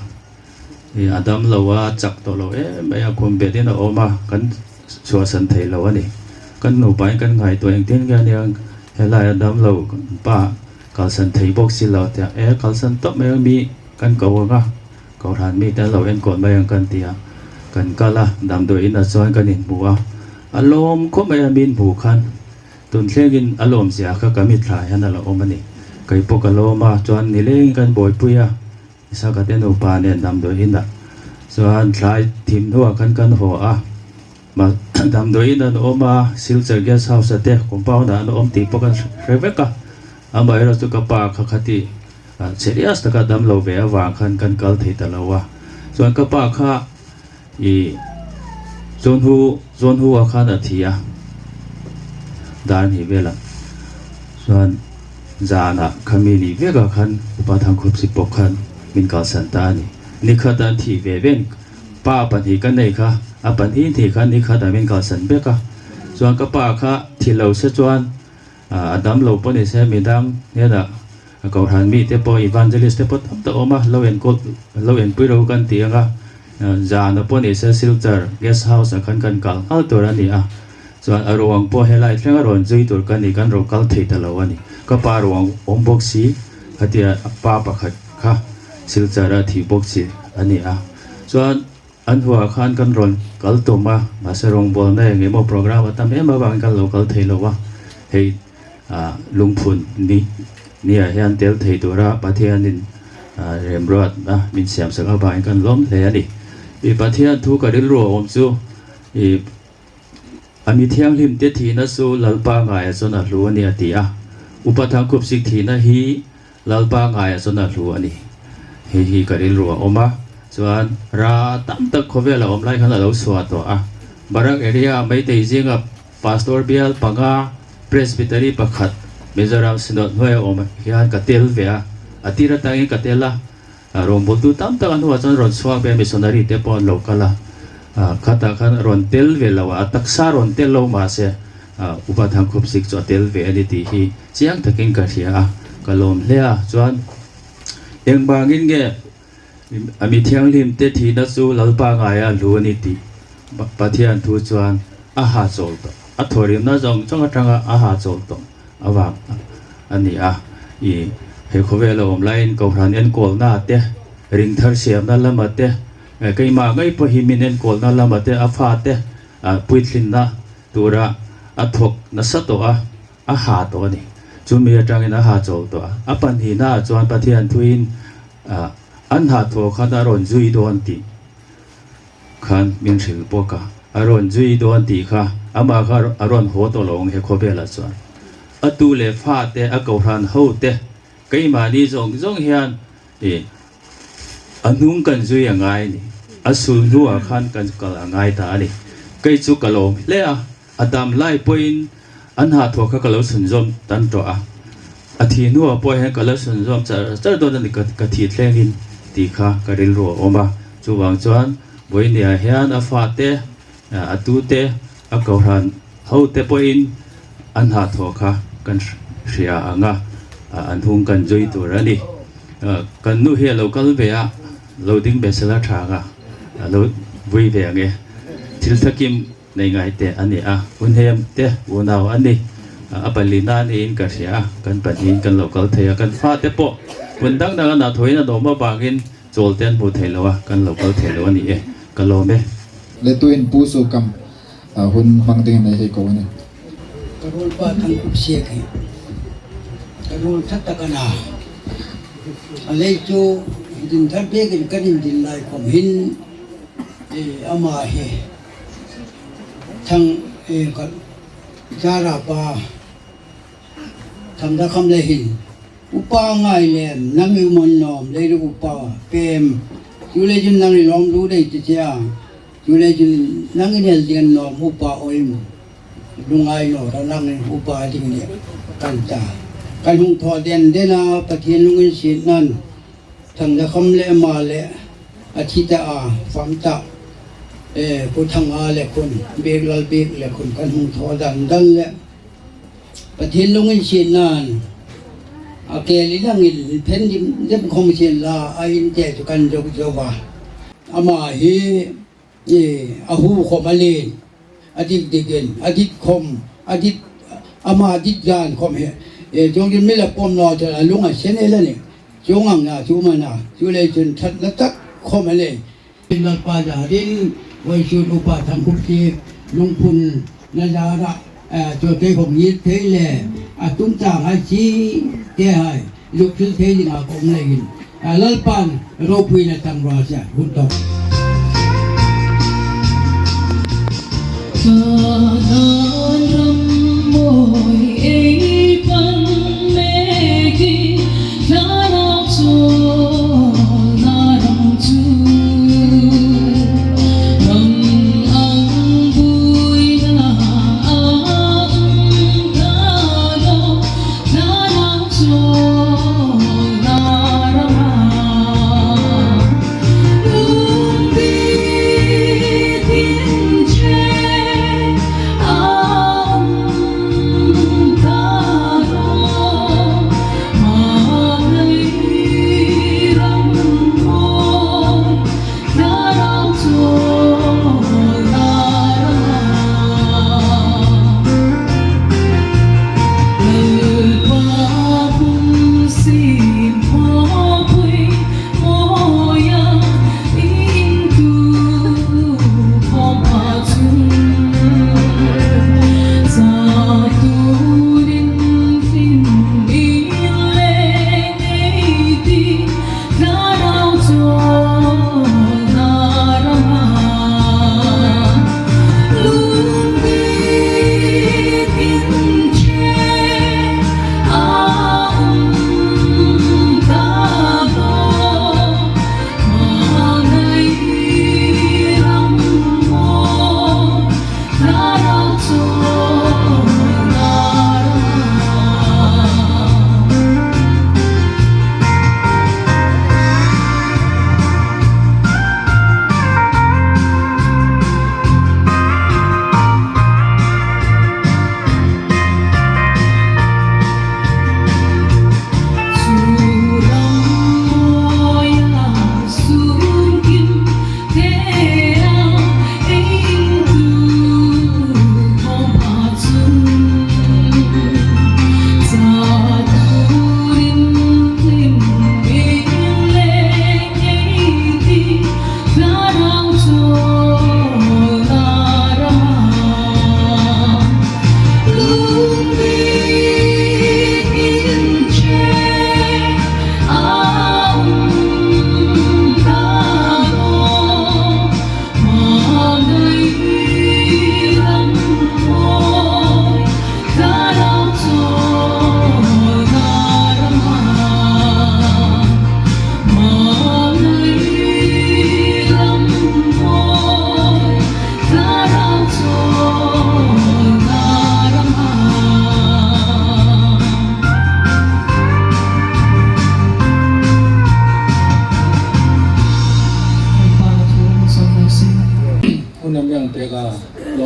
I, a dam lo a, chak tawh lo em mai a, khum betin a awm a, kan chhuahsan thei lo a ni. Kan nupain kan ngaihtuah engtin nge a nia, helai a dam lo kan pa kalsan thei bawk si lo tia, e, kalsan tawp mai ang, mi kan ko ang a, kohran mite an lo enkawt mai ang kan ti a. Kan kal a, damdawi inah chuan kan inhmu a. A lawm khawp mai a, min hmu khan. Tun thlengin a lawmzia kha ka mitthlai hian a la awm a ni. Kei pawh ka lawm a, chuan nilengin kan buaipui a. Isaka te nupa nen damdawi inah. Chuan thlai thim hnuah khan kan haw a. Ma, damdawi inah an awm a, Silchar guest house-a te, compound-ah an awm tih pawh kan hre vek a. Amaherawhchu ka pa kha khati, a, serious taka dam lo ve avang khan kan kal thei ta lo a. Chuan ka pa kha, i, John Hu, John Hu-a khan a thi a, dar hnih vela. Chuan zana kha mi nih veka khan Upa Thangkhupsik pawh khan min kalsan ta a ni. Ni khata an thi ve ven, pa pahnih kan nei kha, a pahnih hnih khan ni khata min kalsan bek a. Chuan ka pa kha thi lo se chuan, a, a dam lo pawh ni se, midang hnenah, a, kohran mite pawh, evangelist te pawh tam tak awm a, lo enkawl, lo enpui ro kan ti ang a, a, zana pawh ni se, Silchar guest house-a khan kan kal nghal tur a ni a. Chuan a ruang pawh helai thleng a rawn zui tur kan ni, kan rawn kal thei ta lo a ni. Ka pa ruang awm bawk si, khatia pa pakhat kha Silchar-a thi bawk si a ni a. Chuan An hnuoia khan kan rawn kal tum a, mahse, rawngbawlna eng emaw program a tam em avangin kan lo kal thei lo a. Hei, a, Lungphun ni, nia hian tel thei tura Pathianin, a, remruatna min siam sak avangin kan lawm hle a ni. I Pathian thu ka rilru a awm chu, i, a mi thianghlim te thina chu Lalpa ngaia chuan a hlu a ni a ti a. Upa Thangkhupsik thina hi Lalpa ngaia chuan a hlu a ni. Hei hi ka rilru a awm a. Chuan ra tam tak khawvela awm lai khan a lo suah tawh a. Barak area Meitei zinga Pastor bial panga, Presbytery pakhat, Mizoram Synod hnuaia awm hian ka tel ve a. A tir atangin ka tel a. A, rawngbawltu tam tak an hnuah chuan rawn chhuak ve, missionary te pawh an lo kal a. A, khatah khan rawn tel ve lo a, a taksa rawn tel lo mah se, a, Upa Thangkhupsik chu a tel ve a ni tih hi chiang takin ka hria a, ka lawm hle a. Chuan, engvangin nge a mi thianghlim te thina chu Lalpa ngaia a hlu a ni tih Pa-, Pathian thu chuan a ha chawl tawh, a thawhrimna zawng zawng atanga a ha chawl tawh avang a ni a. I, he khawvela awm laiin kohhran enkawlna te, ring thar siamna lama te, e, keima ngei pawh hi min enkawlna lama te, a fate, a, puitlinna tura a thawk nasa tawh a, a ha tawh a ni. Chumi atangin a ha chawl tawh a. A pahnihna ah chuan Pathian thuin, a, an ha thaw khan a rawn zui dawn tih khan min hrilh bawk a. A rawn zui dawn tih kha, amah kha a rawn haw tawh lo ang he khawvelah chuan. A tu leh fate, a kohhran ho te, keimahni zawng zawng hian, e, a hnung kan zui a ngai a ni. A sulhnuah khan kan kal a ngai ta a ni. Kei chu ka lawm hle a. A dam lai pawhin an ha thaw kha ka lo sunzawm tan tawh a. A thi hnuah pawh hian ka lo sunzawm char char dawn a ni, ka, ka thi thlengin tih kha ka rilru a awm a. Chuvang chuan vawiinah hian a fate, a, a tute, a kohhran ho te pawhin an ha thaw kha kan hria ang a, a, an hung kan zui tur a ni. A, kan nu hi a lo kal ve a, lo ding ve sela ṭha ang a, a lo vui ve ang e. Thil thakim nei ngai te a ni a, hun hem te unau a ni. A, a palina niin ka hria a, kan pahnihin kan lo kal thei a, kan fate pawh hun dang dang a na thawin an awm avangin chawl te an hmu thei lo a, kan lo kal thei lo a ni e, ka lawm e. Le tuin Pu Sukam, a, hun hmang dingin ei hei ko a ni. Ka ruolpa Thangkhupsik hi ka ruol ṭha tak a na. A lei chu din thar bekin kan indin lai khawm hin, e, ama hi Thang, e, ka Zara pa Thangzakham le hin, Upa Ngailem, nang i um an nawm, Leiruk upa, pem. Chuleiin nang i lawm lut ei ti che a. Chuleiin nang i nel ding an nawm, Upa Oim. Lungngai naw ra nang i upa ding ni kan ta. Kan hung thaw den den a, Pathian lunginsietnain Thangzakham le ama le a thi ta a, fam ta. E, Pu Thanga le khun, Bik Lal Bik le khun kan hung thaw dan dan le Pathian lunginsietnain a ke li langin phen dim dem khawm sien la, a in te chu kan zuk zo va. Ama hi, e, a hu khawm a lien, a dik dikin, a dit khawm, a dit, ama dit dan khawm hi, e, chuongin mi la pawm naw chuan a lung a sen el a ni. Chuong ang na chu man a, chuleiin ṭhatna tak khawm a nei. Lalpa zarin, vawisun Upa Thangkhupsik, Lungphun na zara, eh, chu te khawm ngir thei le, a tum chang hai chi te hai, zuk thil thei ding a kawng leiin, eh, Lalpan ropuina tang raw se, hun tawk.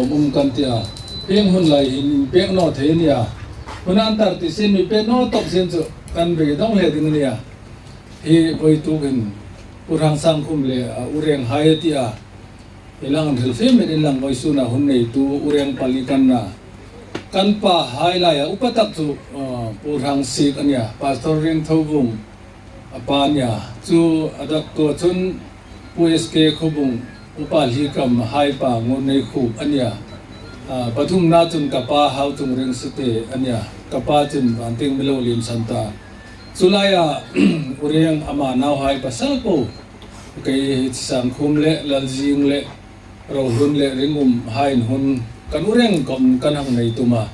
Um kan tia, hieng hun lai hin inpek naw thei a nia. Hun an tar ti sin mi pek naw tawk sin chu kan beidong hle ding a nia. Hi vawituk hin Pu Rang Sangkhum le a u Reng hai a tia. Hi lang an thil fim in lang vawisuna hun neitu u Reng pali kan na. Kan pa hai laia upa tak chu, uh, Pu Rang Sik a nia. Pastor Ring Tho Vung a pa a nia. Chu a dak tua chun Pu S K Khobung, Upa Hlikam hai pa ngun nei khup a nia. A, pathumna chun ka pa Hau Chung Reng Site a nia. Ka pa chun Vanting Milo Lim Santa. Chu laia u Reng ama nauhai pasal po. Kei Sangkhum le Lalzing le Rohlun le Ringum hai hun kan u Reng kom kan hang nei tum a.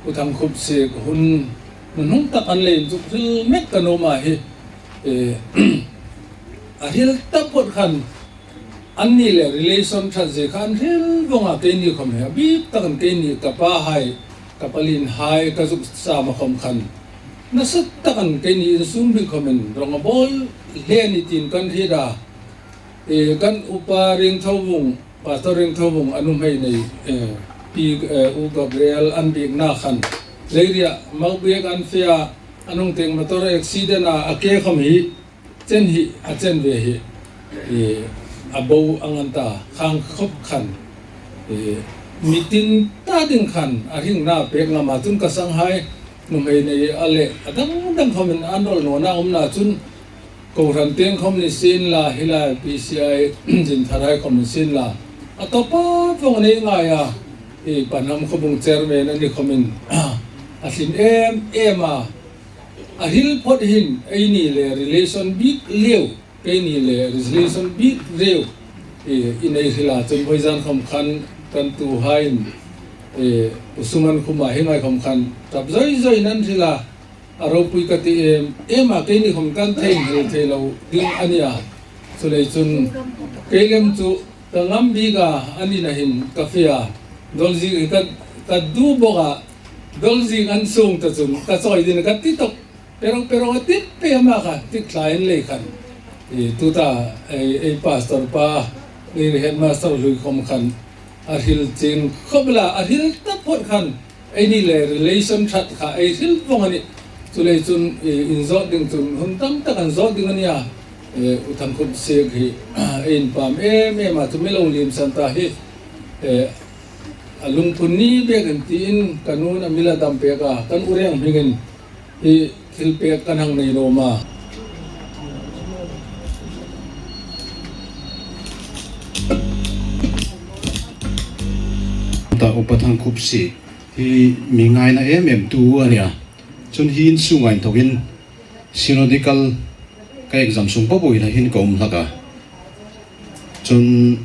U Thangkhup Sik hun nun hung tak an lei chu hril mek kan um a hi. E, a hril taphot khan anni le relation ṭhat zie khan hril vong a keini khom hi. A bik takin keini ka pa hai, ka palin hai, ka zuk sam a khom khan. Nasa takin keini insung bik khomin rong a bawl hle ni tin kan hriet a. E, kan upa Ring Tho Vung, Pastor Ring Tho Vung a nuhmei nei, e, pi, e, u Gabriel an bikna khan. Leiria, mau bik an fia, an hung teng motor accident a, a ke khom hi, chen hi, a chen ve hi, e, a bo ang an ta, khang khop khan. E, mi tin ta ding khan, a hringna pek ngam a chun ka sanghai, nuhmei nei a le, a dang dang khomin an rawl nawna umna chun, Kohran tieng khom ni sien la, hi la P C I zin tharai khom ni sien la. A tawpa vong nei ngai a, i Pahnam Khobung chairman a ni khomin, a hlim em em a. A hril phot hin, eini le relation bik lieu, keini le relation bik lieu. I, i nei hril a chun vawi zan khom khan kan tuhaiin, i, Pu Suman Khuma hi ngai khom khan, ṭap zoi zoi nan hril a, a ropui ka ti em em a, keini khom kan theinghil thei lo ding a nia. Chulei chun kei lem chu ka ngam bik a, a nina hin ka fe a. Dolzing hi ka, ka du bok a, Dolzing an sung ta chun ka chawi ding ka ti tawk. Perong perong a ti pe ma ka ti tlain lei khan. I tuta, ei, ei pastor pa, ei headmaster hlui khom khan a hril ching khop la, a hril ta phot khan, eini le relation ṭhat kha ei hril vong a nih. Chulei chun, i, inzawt ding chun hun tam tak an zawt ding a nia. E, U Thangkhup Sik hi, ei inpam em em a, chu mi lo lim san ta hi. E, a lungput ni bek an tiin ka nun a mi la dam pek a, kan u reng hmingin hi thil pek kan hang nei lawm a. Ta Upa Thangkhup Sik hi mi ngaina em em tu a nia. Chun hi insunga inthokin synodical ka exam sung po po hin a hin ka um hlak a. Chun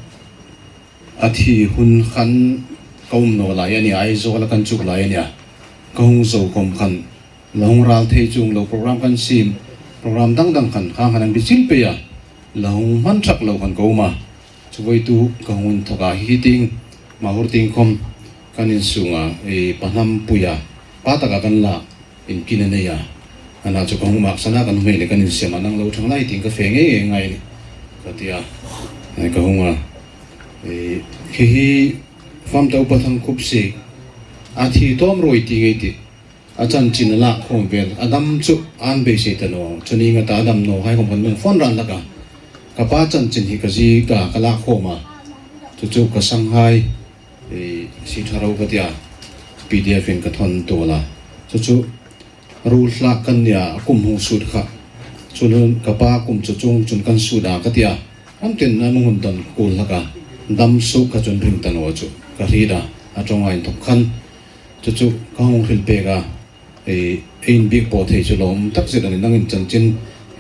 a thi hun khan ka um naw lai a nia, Aizawl a kan chuk lai a nia. Ka hung zo khom khan la hung ral thei chuong lo program kan siem, program dang dang khan khang khan an bichil pei a, la hung hman thak lo khan ka um a. Chu voituk ka hung inthawk a, hi tieng, Mahur tieng khom kan insunga, e, Pahnam puia, pa taka kan la, inkin a nei a. Ana chu ka hung maksan a, kan hmei le kan insiam a, nang lo thang lai tieng ka fe ngei ngei ngai ni, ka ti a. Ai ka hung a. E, hi hi, fam ta Upa Thangkhup Sik, a thi tawm ruoi ti ngei ti. A chanchin a lak khawm vel, a dam chu an beisei ta naw, chu ni nga ta a dam naw hai khawm kan phone ran hlak a. Ka pa chanchin hi ka ziek a, ka lak khawm a. Chu chu ka sanghai, e, si tha ro ka ti a, P D F in ka thawn tuol a. Chu chu ruol hlak kan nia, a kum hung sut kha. Chu nun ka pa kum chu chuong chun kan sut a ka ti a. Am tin a nung hun don kul hlak a. Dam suk kha chun ring ta naw chu. Ka hriet a, a ṭawnga inthawk khan. Chu chu ka hung hril pek a, e, ei inbiek po thei chu lawm tak zet a ni, nangin chanchin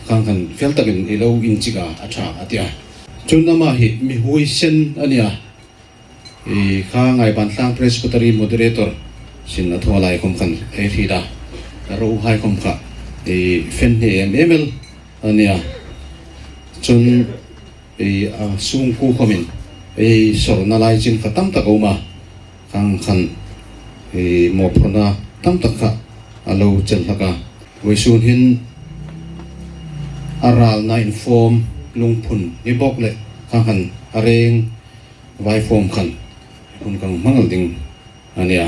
khang khan fel takin i lo inchik a, a ṭha a ti a. Chun ama hi mi huoisen a nia. E, kha Ngaiban Tlang Presbytery moderator sin a thaw lai khom khan ei hriet a. A ro hai khom kha, e, fen hne em em el a nia. Chun, e, a sungkuo khomin, e, sawrna lai chin kha tam tak a um a. Khang khan, e, mawphurna tam tak kha a lo chel hlak a. Vawisun hin a ralna inform lungphun ni bawk le khang khan a reng vaifawm khan, Hun ka hmang ding a nih a.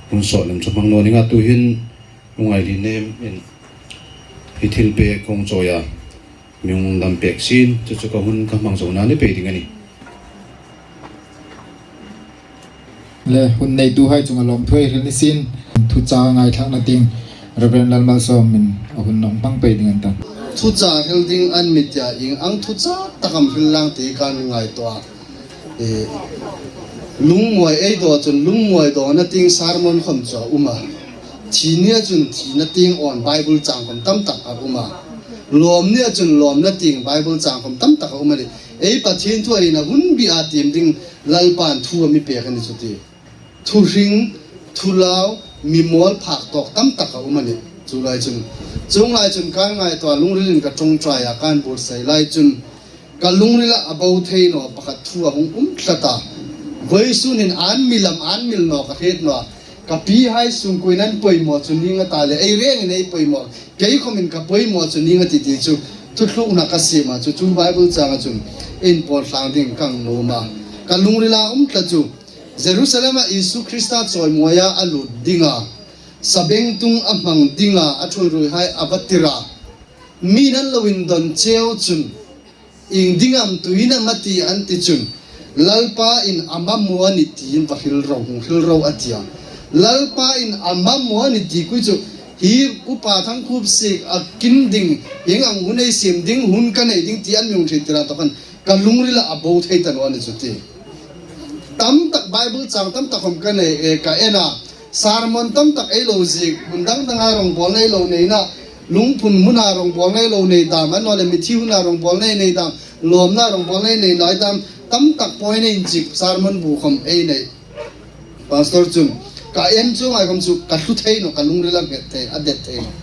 Hun sawt lem chu hmang naw ning a, tuhin lungngai lien in hi thil pek kong chawi a, mi hung dam pek sin, chu chu ka hun ka hmang zo na ni pei ding a nih. Le hun neituhai chunga lawmthu ei hril ni sin, thuchah ngaithlakna ding Reverend Lalmalsawmin a hun nawk hmang pei ding an ta. Thuchah hril ding an mi tia, ieng ang thuchah tak am hril lang ti kan ngaituo a. E, lungmuoi ei daw chun lungmuoi dawna tieng sermon khom chu a um a. Thi nia chun thina tieng awn Bible chang khom tam tak a um a. Lawm nia chun lawmna tieng Bible chang khom tam tak a um a nih. Ei Pathien thu a hin a hun bia tiem ding Lalpan thu a mi pek a ni chu ti. Thuhring, thulau, mi mawl phak tawk tam tak a um a nih. Chu lai chun, chuong lai chun kan ngaituo a, lungrilin ka ṭawngṭai a, kan buotsai lai chun ka lungrila a bo thei naw pakhat thu a hung um tlat a. Vawisun hin an mi lam, an mil naw ka hriet naw a. Ka pihai sungkuoin an poimaw chu ning a ta le, ei rengin ei poimaw, kei khomin ka poimaw chu ning a ti ti chu thuthlukna ka siem a, chu chu Bible changa chun inpawl tlang ding ka nuom a. Ka lungrila um tlat chu Jerusalema Isu Krista chawimawi a a lut dinga, sabengtung a hmang dinga a ṭhuoiruoihai a va tir a. Mi'n an lo indon cheu chun, ieng ding am tuin am a ti an ti chun, Lalpa'n a mamaw a nih tiin va hril ro, hung hril ro a ti a. Lalpa'n a mamaw a nih ti kui chu, hi Upa Thangkhup Sieka kin ding, ieng ang hun ei siem ding, hun ka nei ding ti an mi hung hriet tir a, tah khan ka lungrila a bo thei ta naw a ni chu ti. Tam tak Bible chang tam tak khom ka nei, e, ka en a. Sermon tam tak ei lo ziek, hmun dang danga rongbawlna ei lo nei na, lungphun hmuna rongbawlna ei lo nei dam, annawleh mithi huna rongbawlna ei nei dam, lawmna rongbawlna ei nei naw dam, tam tak poi nei inchik sermon bu khom ei nei. Pastor chun, ka en chuong lai khom chu ka hlu thei naw, ka lungrila nghet thei, a det thei naw.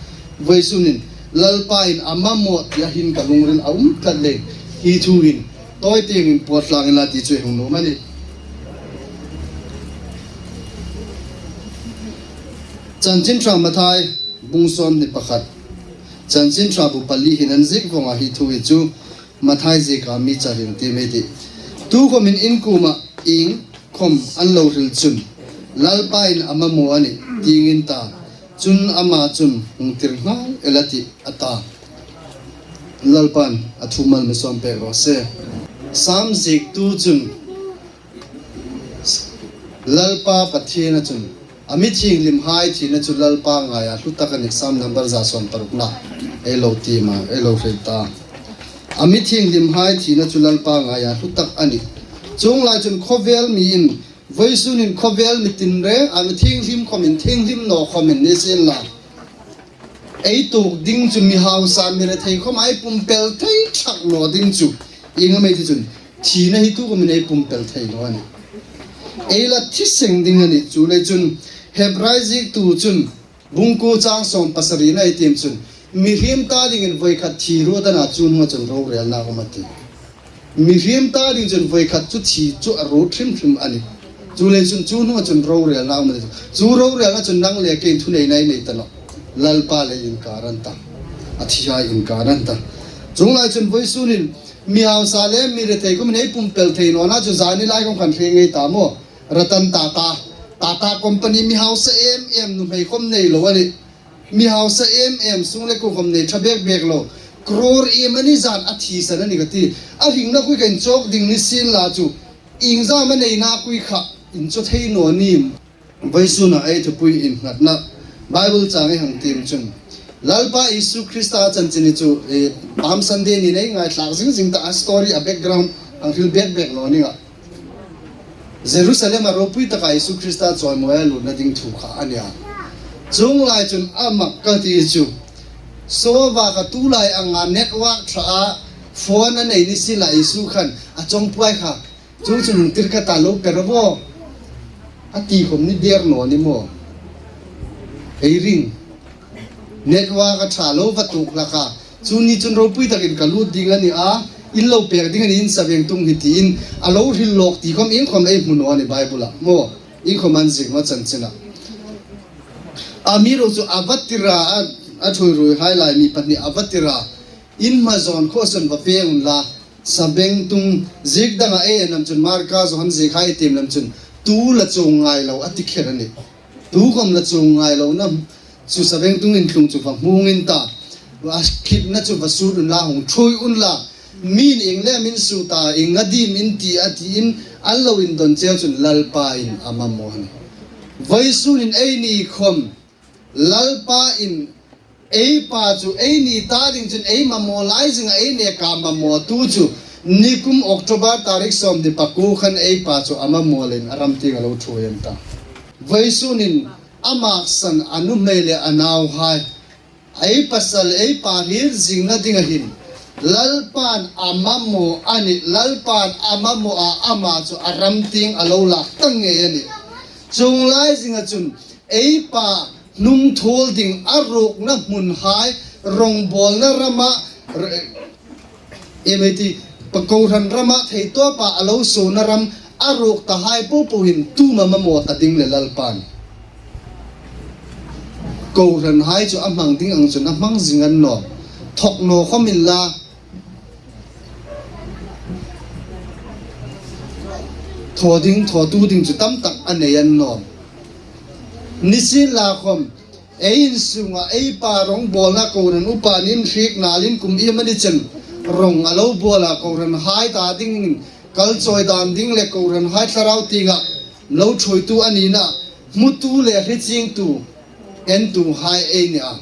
Vawisun hin, Lalpa'n a mamaw tia hin ka lungrila um tlat leiin, hi thu hin, tawi tieng inpawl tlang inla ti chu ei hung nuom a nih. Chanchin Ṭha Mathai, bung sawmhni pakhat. Chanchin Ṭha bu pali hin an ziek vong a, hi thu hi chu Mathai zieka mi char hin tiem ei tih. Tu khomin in kuoma ieng khom an lo hril chun, Lalpa'n a mamaw a nih, tiin in ta. Chun ama chun hung tir nghal el a tih, a ta. Lalpan a thu mal mi sawm pek raw se. Sam ziektu chun Lalpa Pathiena chun a mi thienghlimhai thina chu Lalpa ngaia hlu tak a nih, Sam number za sawm parukna. Ei lo tiem a, ei lo hril ta. A mi thienghlimhai thina chu Lalpa ngaia hlu tak a nih. Chuong lai chun khawvel mi'n, vawisun hin khawvel mi tin reng, a mi thienghlim khomin, thienghlim naw khomin ni sien la. Ei tuok ding chu mi hausa mi rethei khom ei pumpel thei thlak naw ding chu. Ieng am ei ti chun, thina hi tu khomin ei pumpel thei naw a nih. Ei la thi seng ding a nih, chu lai chun Hebrai ziektu chun, bung kuo chang sawm pasarina ei tiem chun, mihriem ta dingin voi khat thi ruot a na, chu hnunga chun rorelna um a tih. Mihriem ta ding chun voi khat chu thi chu a ruot hrim hrim a nih. Chu lai chun chu hnunga chun rorelna um a nih. Chu rorelna chun nang le keiin thuneina ei nei ta nawh. Lalpa le inkar an ta. A thihai inkar an ta. Chuong lai chun vawisun hin mi hausa le mi rethei khomin ei pumpel thei nawna chu zani lai khom khan hre ngei ta maw. Ratan Tata, Tata Company mi hausa em em nuhmei khom nei lo a nih. Mi hausa em em sung le kuo khom nei ṭha bek bek lo. Crore em a ni zan a thisan a ni ka ti. A hringna kui kha inchawk ding ni sien la chu. Ieng zam a neina kui kha inchaw thei naw ni. Vawisuna ei thupui innghatna Bible chang ei hang tiem chun, Lalpa Isu Krista chanchin hi chu, eh, Palm Sunday ni ei ngaithlak zing zing ta a story a background hang hril bek bek naw ning a. Jerusalema ropui taka Isu Krista chawimawi a lutna ding thu kha a nih a. Chuong lai chun a mak ka ti chu, saw va kha tu lai anga network ṭha a phone a nei ni sien la Isu khan a chawngpuai kha. Chu chu hung tir ka ta lo pe ro bo. A ti khom ni der naw ni maw. Ei ring. Network a ṭha lo va tuok hlak a. Chu ni chun ropui takin ka lut ding a nih a. In lo pek ding a nih, in sabengtung hi tiin a lo hril lawk ti khom ieng khom ei hmu naw a nih Bible-a. Maw, ieng khom an ziek naw chanchin a. Amiruokchu a va tir a, a, a ṭhuoiruoihai lai mi pahni a va tir a. In hma zawn khawm sawn va pek unla. Sabengtung ziek danga ei en lem chun Marka Johan ziekhai ei tiem lem chun Tu la chuong ngai lo a ti kher a nih. Tu khom la chuong ngai lo na chu sabengtung in tlung chu va hmung in ta. A khitna chu va sut unla, hung ṭhuoi unla. Min ieng le min sut a, ieng a dim in ti a tiin an lo indon cheu chun Lalpa'n a mamaw a nih. Vawisun in eini khom Lalpa'n ei pa chu eini ta ding chun ei mamaw lai zinga ei neka mamawtu chu nikum October tarik sawmhni pakuo khan ei pa chu a mamaw leiin a ram tieng a lo ṭhuoi an ta. Vawisun in a maksan a nuhmei le a nauhai, ei pasal ei pa hriet zingna dinga hin Lalpa'n a mamaw a nih, Lalpa'n a mamaw a, ama chu a ram tieng a lo lak ta ngei a nih. Chuong lai zinga chun ei pa hnung thuol ding a ruokna hmunhai, rongbawlna rama, r-, em ei ti, pa kohran rama thei tawpa a lo suona ram a ruok tahai popo hin tu am a mamaw ta ding le Lalpa'n. Kohranhai chu a hmang ding ang chun a hmang zing a ni naw. Thawk naw khom inla, thaw ding, thawtu ding chu tam tak a nei a ni naw. Nisienlakhom, ei insunga ei pa rongbawlna kohran upa nin hriek nalin kum iemani chen rong a lo bawl a, kohranhai ta dingin kalchawi dan ding le kohranhai thlarau tienga lo ṭhuoitu a nina hmutu le hre chiengtu entuhai ei ni a.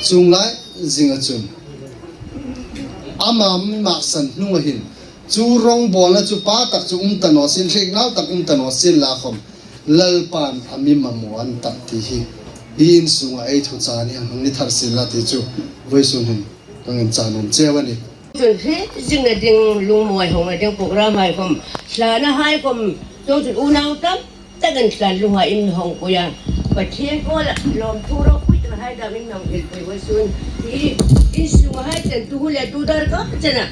Chuong lai zinga chun ama mi maksan hnunga hin chu rongbawlna chu pa tak chu um ta naw sien, hriek nal tak um ta naw sienlakhom, Lalpa'n a mi mamaw a ni tak ti hi, hi insunga ei thuchah ni hang ni thar sienla ti chu vawisun hin ka ngên chah nuom cheu a nih. Chun hre zingna ding, lungmuong hawngna ding program hai khom, hlanahai khom, chuong chun unau tam takin hlan lunghai in hawngpui a. Pathien kuoma lawmthu ropui tahai dam in hang hrilpui vawisun. Hi insunga hai chen tu le tu dar ka chena,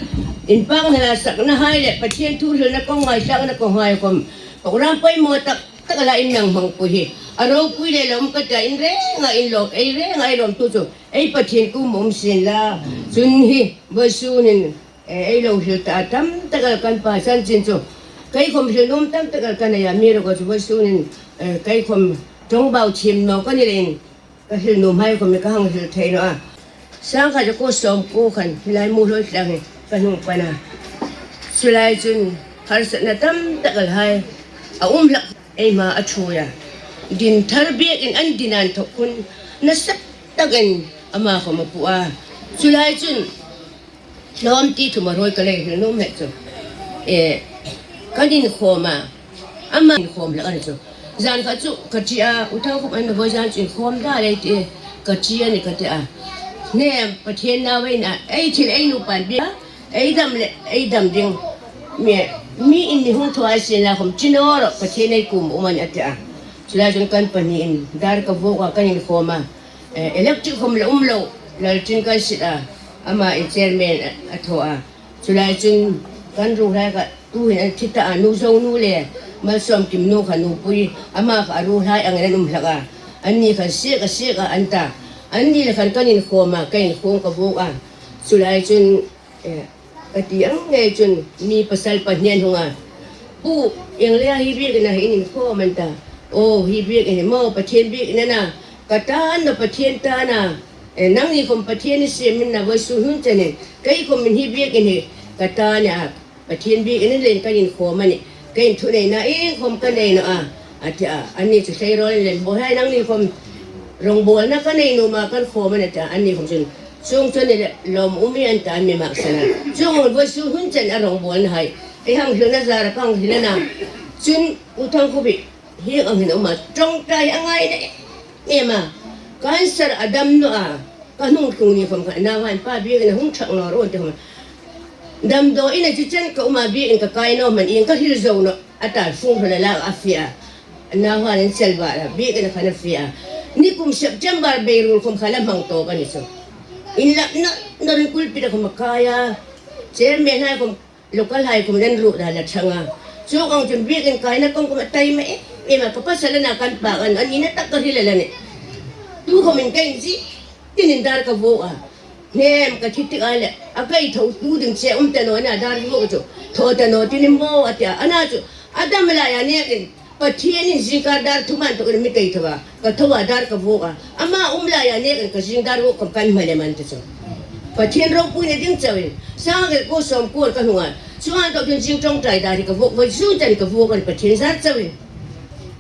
inpakna la saknahai le Pathien thu hrilna kong ngaithlakna konghai khom, program poimaw tak tak la in hang hmangpui hi a ropui le lawm ka ta, in renga in lawm, ei renga ei lawmtu chu ei Pathien kuoma um sienla. Chun hi vawisun hin, eh, ei lo hril ta tam tak el kan pa chanchin chu kei khom hril nuom tam tak el ka nei a, amiruokchu vawisun hin, eh, kei khom ṭawngbau thiem naw ka ni leiin ka hril nuomhai khom ka hang hril thei naw a. Sangkhat zakuo sawmkuo khan hi lai Muolhoi tlang hi ka hung pan a. Chu lai chun harsatna tam tak el hai a um hlak, ei hmaa a ṭhuoi a. Din thar biekin an din a inthok hun nasa takin ama khom a puh a. Chu lai chun hlawm ti thuomhnaw ka lo hril nuom hle chu, eh, kan inkhawm a, ama inkhawm hlak a ni chu. Zan khat chu ka ṭi a, U Thangkhup an vawi zan chu inkhawm ta lei ti, ka ṭi a nih ka ti a. Hne, Pathien nauin a, ei thil ei nupa'n bik a, ei dam le ei dam ding, mi, mi in mi hung thaw a sienlakhom ṭi naw rawh, Pathien ei kuoma um a nih a ti a. Chu lai chun kan pahniin dar ka vuok a, kan inkhawm a. Eh, electric khom la um lo, Lalṭin kan sit a, ama in chairman a, a thaw a. Chu lai chun kan ruolhai kha tuhin an thi ta a, Nu Zonu le Malsawmkim nu kha nupui, ama kha a ruolhai angin an um hlak a. Anni khan siek a siek a an ta. Anni le khan kan inkhawm a, ka inkhawm ka vuok a. Chu lai chun, eh, ka ti ang ngei chun mi pasal pahni an hung a. Pu, ieng leia hi biekin a hin inkhawm, an ta. Aw, hi biekin hi maw Pathien biekin a na. Ka ta a na, Pathien ta a na. Eh, nangni khom Pathien ni siem in na vawisun hun chenin. Kei khom hi biekin hi ka ta a na. Pathien biekin leiin kan inkhawm a nih. Kei thuneina inkhawm ka nei naw a, a ti a. Anni chu hleirawl in len bo hai, nangni khom rongbawlna ka nei nuom a kan khawm a nih, a ti a. Anni khom chun chuong chu a ni leh lawm um ie, an ta, an mi maksan a. Chuong vawisun hun chen a rongbawlnahai ei hang hrilna zara ka hang hril a na. Chun U Thangkhup hi hieng ang hin a um a, ṭawngṭai a ngaina em em a. Cancer a dam naw a, ka hnung tlung ni khom khan a nauhaiin, Pa, biekin a hung ṭhak naw ro, an ti khom. Damdawi ina chu chen ka um a, biekin ka kai naw hman ieng ka hril zo naw, a ta, fung hraw la lak a fie a. A nauhaiin an chel vat a, biekin khan a fie a. Nikum September beiruol khom khan a hmang tawk a ni chu. Inlap nawr nawrin pulpit-a khom a kai a. Chairman hai khom, local hai khom an ruot a, la ṭhang a. Chuong ang chun biekin kaina kawng khom a taima em em a, ka pasal a na, kan pa a na, a nina tak ka hril a la nih. Tu khomin ka inzie, tinin dar ka vuok a. Hnem, ka thi tik a le, a kai tho tu ding che um ta naw a na, dar ka vuok chu. Thaw ta naw ti ni maw, a ti a. A na chu, A dam laia nekin Pathienin zingkar dar thum a inthawkin a mi kei tho a, ka tho a dar ka vuok a. Ama um laia nekin ka zing dar vuok khawm kan hma lem an ti chu. Pathien ropuina ding chauin, sangriet kuo sawmkuo ka hnung a, chuong ang tawkin zing ṭawngṭai dar hi ka vuok, vawisun tan ka vuok an Pathien zar chauin.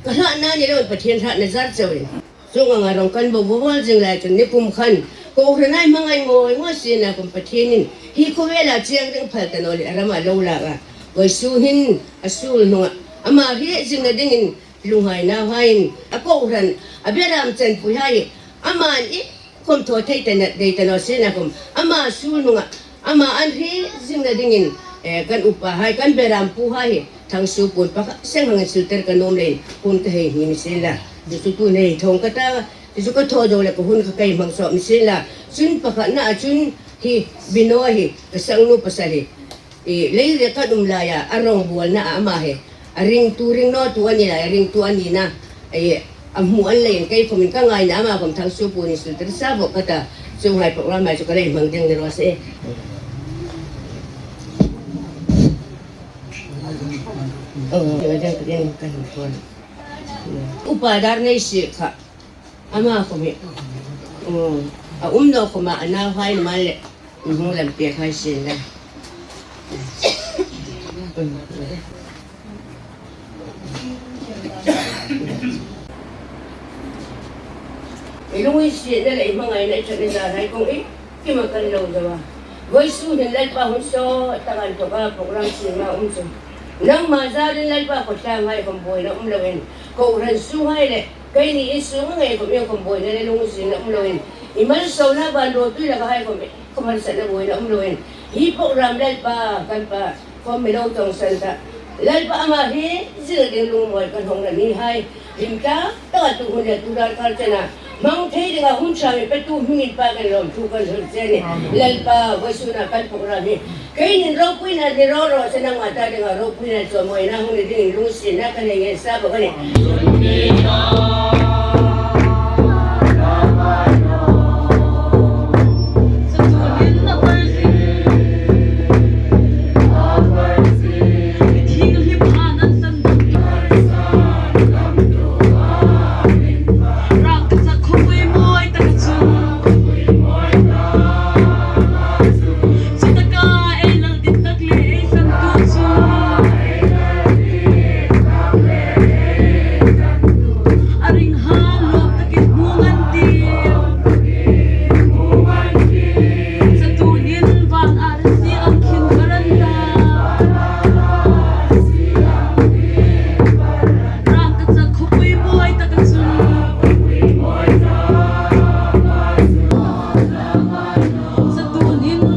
Ka hlatna ni loin Pathien hlatna zar chauin. Chuong anga rawng kan bo vuol zing lai chun nikum khan kohran a hmangai ngawi ngawi sien a khawm Pathienin hi khawvela chieng ding phal ta naw leh a rama lo lak a. Vawisun hin a suol hnunga ama hriet zingna dingin lunghai nauhaiin a kohran, a beram chanpuihai hi aman iengkhawm thaw thei ta naw, dei ta naw sien a khawm ama suol hnunga ama an hriet zingna dingin, eh, kan upahai, kan berampuhai hi Thangsuo puon pakhat seng hang insultir ka nuom leiin hun ka hei hni mi sien la. Chu chu tuhin hei thawng ka ta, chu chu ka thaw zo le ka hun kha ka hei hmang sawt mi sien la. Chun pakhatna a chun hi Binoy hi ka sangnu pasal hi, i, Leirek kan um laia a rongbawlna a ama hi a ringtu ring nawtu a ni laia ringtu a nina, i, a hmu an leiin kei khawmin ka ngaina ama khawm Thangsuo puon insultir sa vawk ka ta. Chuonghai program hai chu ka lei hmang ding ni raw se. Oh, ka ding, ka ding, ka ding. Upa dar nei si kha. Ama khawm hi. Oh, a um naw khawma a nauhai mal le. Hung lam pek hai sien la. I lunginsietna le i hmangaina i ṭhatna zar hai kawng iengkima kan lo zo a. Vawisun hin Lalpa hun sawt tak a inthawka program siema um chu nangma zarin Lalpa khawtlang hai khawm buoina um loin, kohran sunghai le keini in sunga ngei khawm iengkhawm buoina le lunginsietna um loin, i malsawmna ban rawtui laka hai khawm iengkhawm harsatna buoina um loin, hi program Lalpa kan pa khawm mi lo tawngsan ta. Lalpa ama hriet zingna ding lungmuol kan hawng la ni hai. Hlim tak taka tu hun le tu dar kar chena hmang thei dinga hun ṭha mi petu hmingin Pa kan lawmthu kan hril che a nih. Lalpa vawisuna kan program hi keinin ropuina ni raw raw se, nangma ta dinga ropuina chawimawina hung ni dingin lunginsietna kan hei ngen sa bawk a nih. Satunin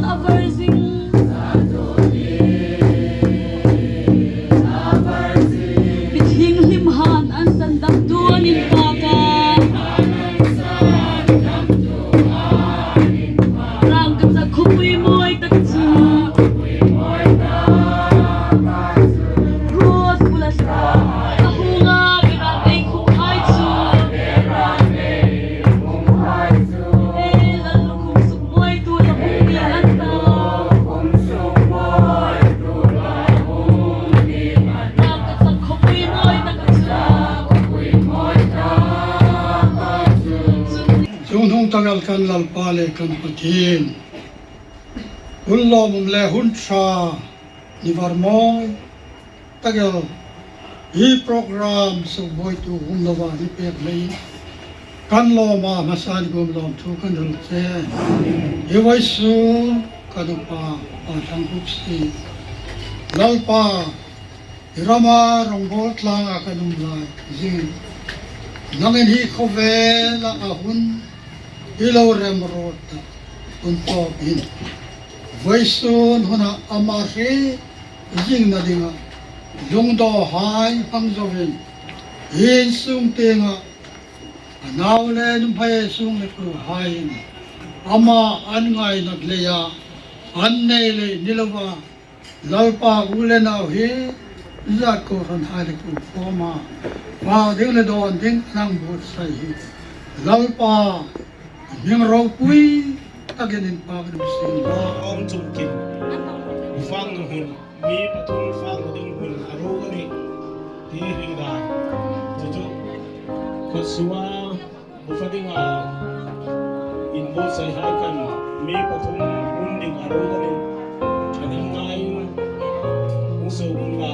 a var zing. Mithing hlim han an sandamtu an inpak a. Rangkachak khawpui mawi tak chu. Rose bula a hung a, beram ei khum hai chu. Ei lal lukhum suk mawi tu la hung ni an ta. Rangkachak khawpui mawi tak chu. Chungnung tak el kan Lalpa le kan Pathien, hun lawmum le hun ṭha ni var mawi tak el hi program suk buoitu um loa mi pek leiin kan lawm a, hmasan kuom lawmthu kan hril che. Hi vawisun ka nupa Pa Thangkupsing, Lalpa, i rama rawngbawl tlanga kan um lai zing, nangin hi khawvela a hun i lo remruot ta hun tawkin, vawisun huna ama hriet zingna dinga lungdawhai hmang zoin, insung tienga a nau le nuhmei, sung le kuohaiin ama an ngaina leia an nei lei ni loa, Lalpa, u le nau hi zat kohranhai le kuo khawma fak ding le dawn ding nang buotsai hi, Lalpa, hming ropui takin inpak rim sien la. Awm chungkin, mi fakna hun, mi pathum fakna ding hun a ro a nih. Hi ring dan. Chu chu. Kawtsuoa bu fa dinga inbuotsaihai khan mi pathum hun ding a ruol a nih. Ṭhahnemngai hung suo unla.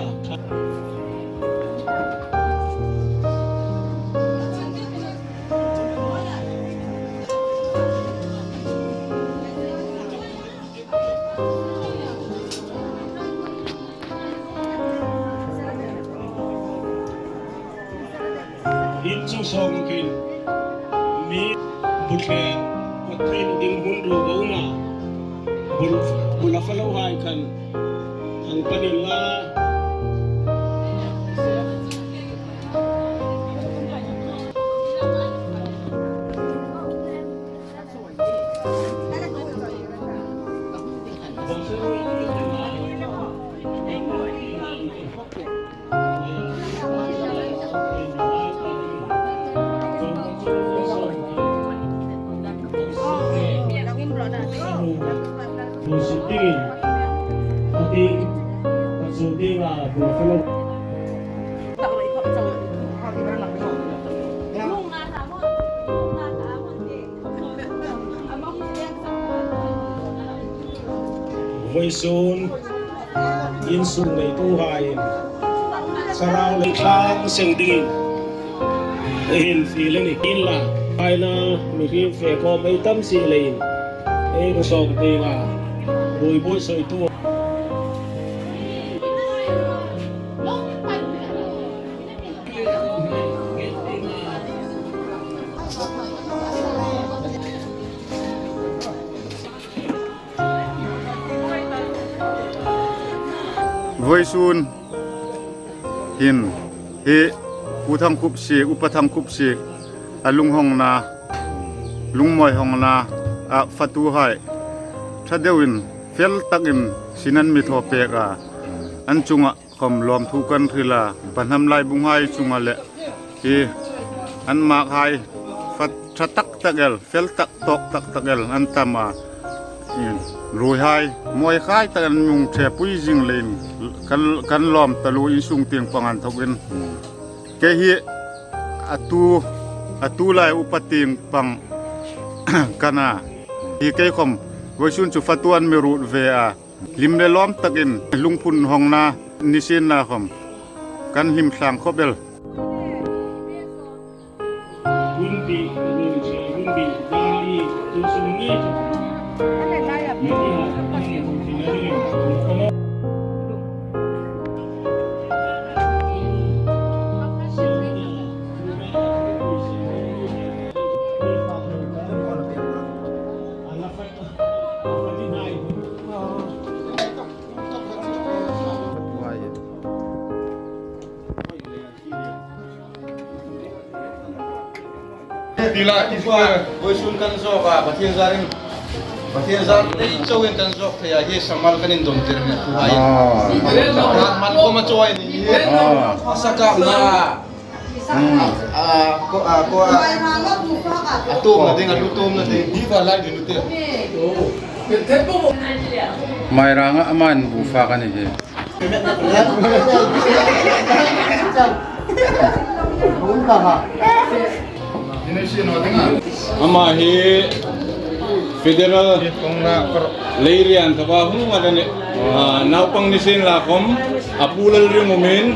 In chu sawm khin mi bu thleng, bu thleng ding hun ruok a um a. Bul, bul a fa lohai khan an panin la. Vawisun insung neituhaiin thlarau le tlang seng dingin ei infiel a nih. Inla, aina mihriem fe khawm ei tam si leiin ei sawm dinga buoibuoi sawitu. Vawisun hin hi Pu Thangkhup si, Upa Thangkhup si a lunghawngna, lungmawi hawngna a fatuhai ṭha deuin fel takin sin an mi thaw pek a, an chunga khawm lawmthu kan hril a, Pahnam Laibunghai chunga le hi an makhai fa ṭha tak tak el, fel tak tawk tak tak el an tam a. Ruoihai mawi khai tak an mi hung ṭhepui zing leiin kan, kan lawm taluo, insung tieng pang inthawkin. Kei hi a tu, a tulai upa tieng pang ka nih a. Hi kei khawm vawisun chu fatu an mi ruot ve a. Hlim le lawm takin lungphun hawngna ni sienla khawm kan hlim tlang khawp el. Ti la, ti la. Vawisun kan zawk a, Pathien zarin. Pathien zar lei chauhin kan zawk thei a, hi samal kan indawm tir a nih, thu hai. Ah. Kan man kawm a chawi ni. Ah. A sakam na. Hmm. A, ko, a, ko, a. A tumna ding, a lu tumna ding. Hi va lai ding lu te. Mairanga aman bu fa kan hi. Ama hi Federal Leirian thawa hung a ni. Ah, naupang ni sienla khawm, a pu Lalringumin,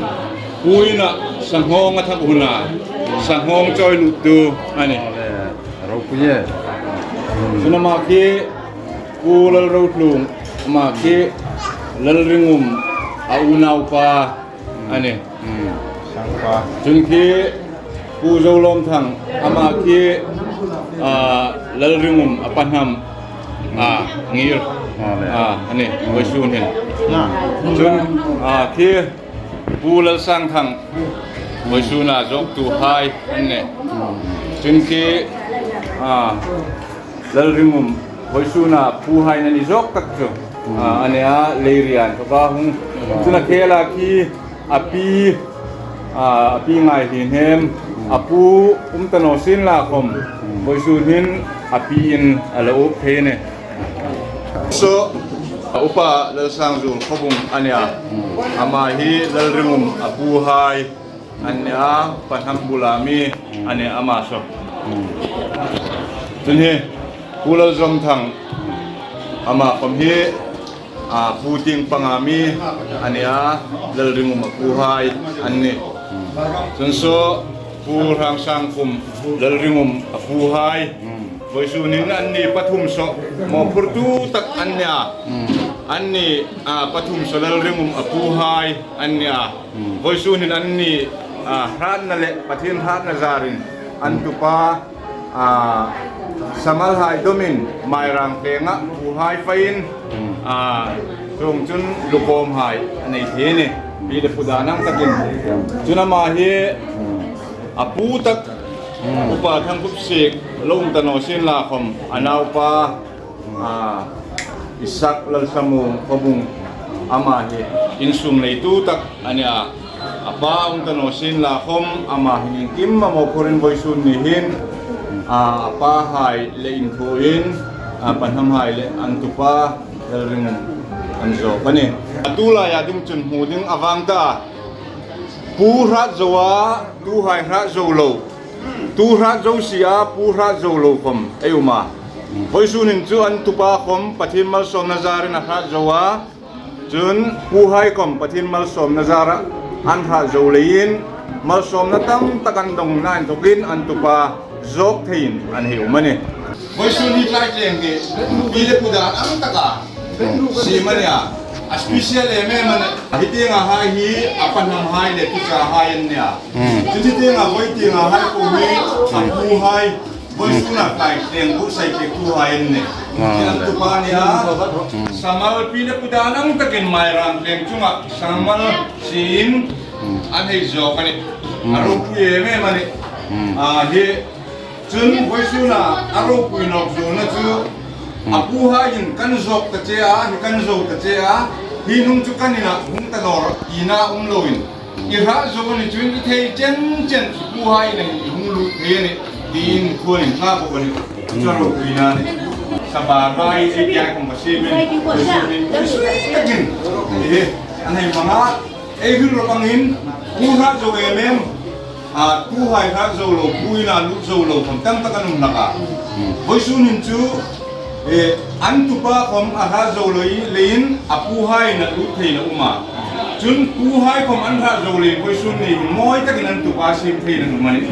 pu ina sanghawng a thak huna, sanghawng chawi luttu a nih. Ropui e. Chun ama khi Pu Lalrothlung, ama khi Lalringum a unaupa a nih. Hmm. Sangpa. Chun khi Pu Zolawmthang, ama khi, ah, Lalringum a pahnam, ah, ngir. Ah, le. Ah, a nih, vawisun hin. Na. Chun, ah, khi Pu Lalsangthang, vawisuna zawktuhai an nih. Chun khi, ah, Lalringum, vawisuna puhai an ni zawk tak chu. Ah, a nih a, Leirian thawa hung. Chun a khela khi a pi, ah, a pi Ngaihlinhem, a pu um ta naw sienla khawm, vawisun hin a piin a lo up thei a nih. So, Upa Lalsangzul Khawbung a nih a. Ama hi Lalringum a puhai an ni a, Pahnam bula mi an ni ama saw. Chun hi Pu Lalzawmthang ama khawm hi, a, Pu Tieng Panga mi an ni a, Lalringum a puhai an nih. Chun saw Pu Hrangsangkhum, Lalringum a puhai. Vawisun hin anni pathum saw mawphurtu tak an ni a. Anni, a, pathum saw Lalringum a puhai an ni a. Vawisun hin anni, a, hratna le Pathien hratna zarin an tupa, a, Samalhai Domin Mairang Tlenga puhai faiin, a, chuong chun lukawmhai a nei thei a nih. Pi le pu dan ang takin. Chun ama hi a pu tak Upa Thangkhupsiek lo um ta naw sienla khawm, a naupa, a, Isak Lalsamung Khawbung, ama hi insum neitu tak a ni a. A pa um ta naw sienla khawm, ama hin iengkim a mawphurtuin vawisun ni hin, a, a pahai le inthuin, a, Pahnamhai le an tupa Lalringum an zawk a nih. A tu laia ding chun hmu ding a vâng ta. Pu hrat zo a, tuhai hrat zo lo. Tu hrat zo si a, pu hrat zo lo khawm ei um a. Vawisun hin chu an tupa khawm Pathien malsawmna zarin a hrat zo a. Chun puhai khawm Pathien malsawmna zara an hrat zo leiin malsawmna tam tak an dawng nain tukin an tupa zawk theiin an hei um a nih. Vawisun hi tlai tleng hi pi le pu dan ang taka siem a nih a. A special em em a nih. Hi tienga hai hi a Pahnamhai le Tuchahai an nih a. Chu tienga vawi tienga hai po hi a puhai. Vawisuna tlai tleng bu sai ke puhai an nih. An tupa a nih a. Samal pi le pu dan ang takin Mairang Tleng chunga samal siein an hei zawk a nih. A ropui em em a nih. A hi Chun vawisuna a ropui nawk zuolna chu a puhaiin kan zawk ta che a, hi kan zo ta che a, hi hnung chu kan ina hung ta naw rawh tina um loin, i hrat zo a ni chun i thei chen chen i puhai ina hin i hung lut thei a nih, tiin thuonin hla bawk a nih. Chu a ropuina a nih. Sabar vai ei kia kong ka siemin, ka siemin, ka siemin takin. Hi, an hei hmang a. Ei hril rawp angin, pu hrat zo em em, a, tuhai hrat zo lo, pu ina lut zo lo khawm tam tak an um hlak a. Vawisun hin chu, e, an tupa khawm a hrat zo lo leiin a puhai ina lut thei a um a. Chun puhai khawm an hrat zo leiin vawisun ni hin mawi takin an tupa siem thei a um a nih.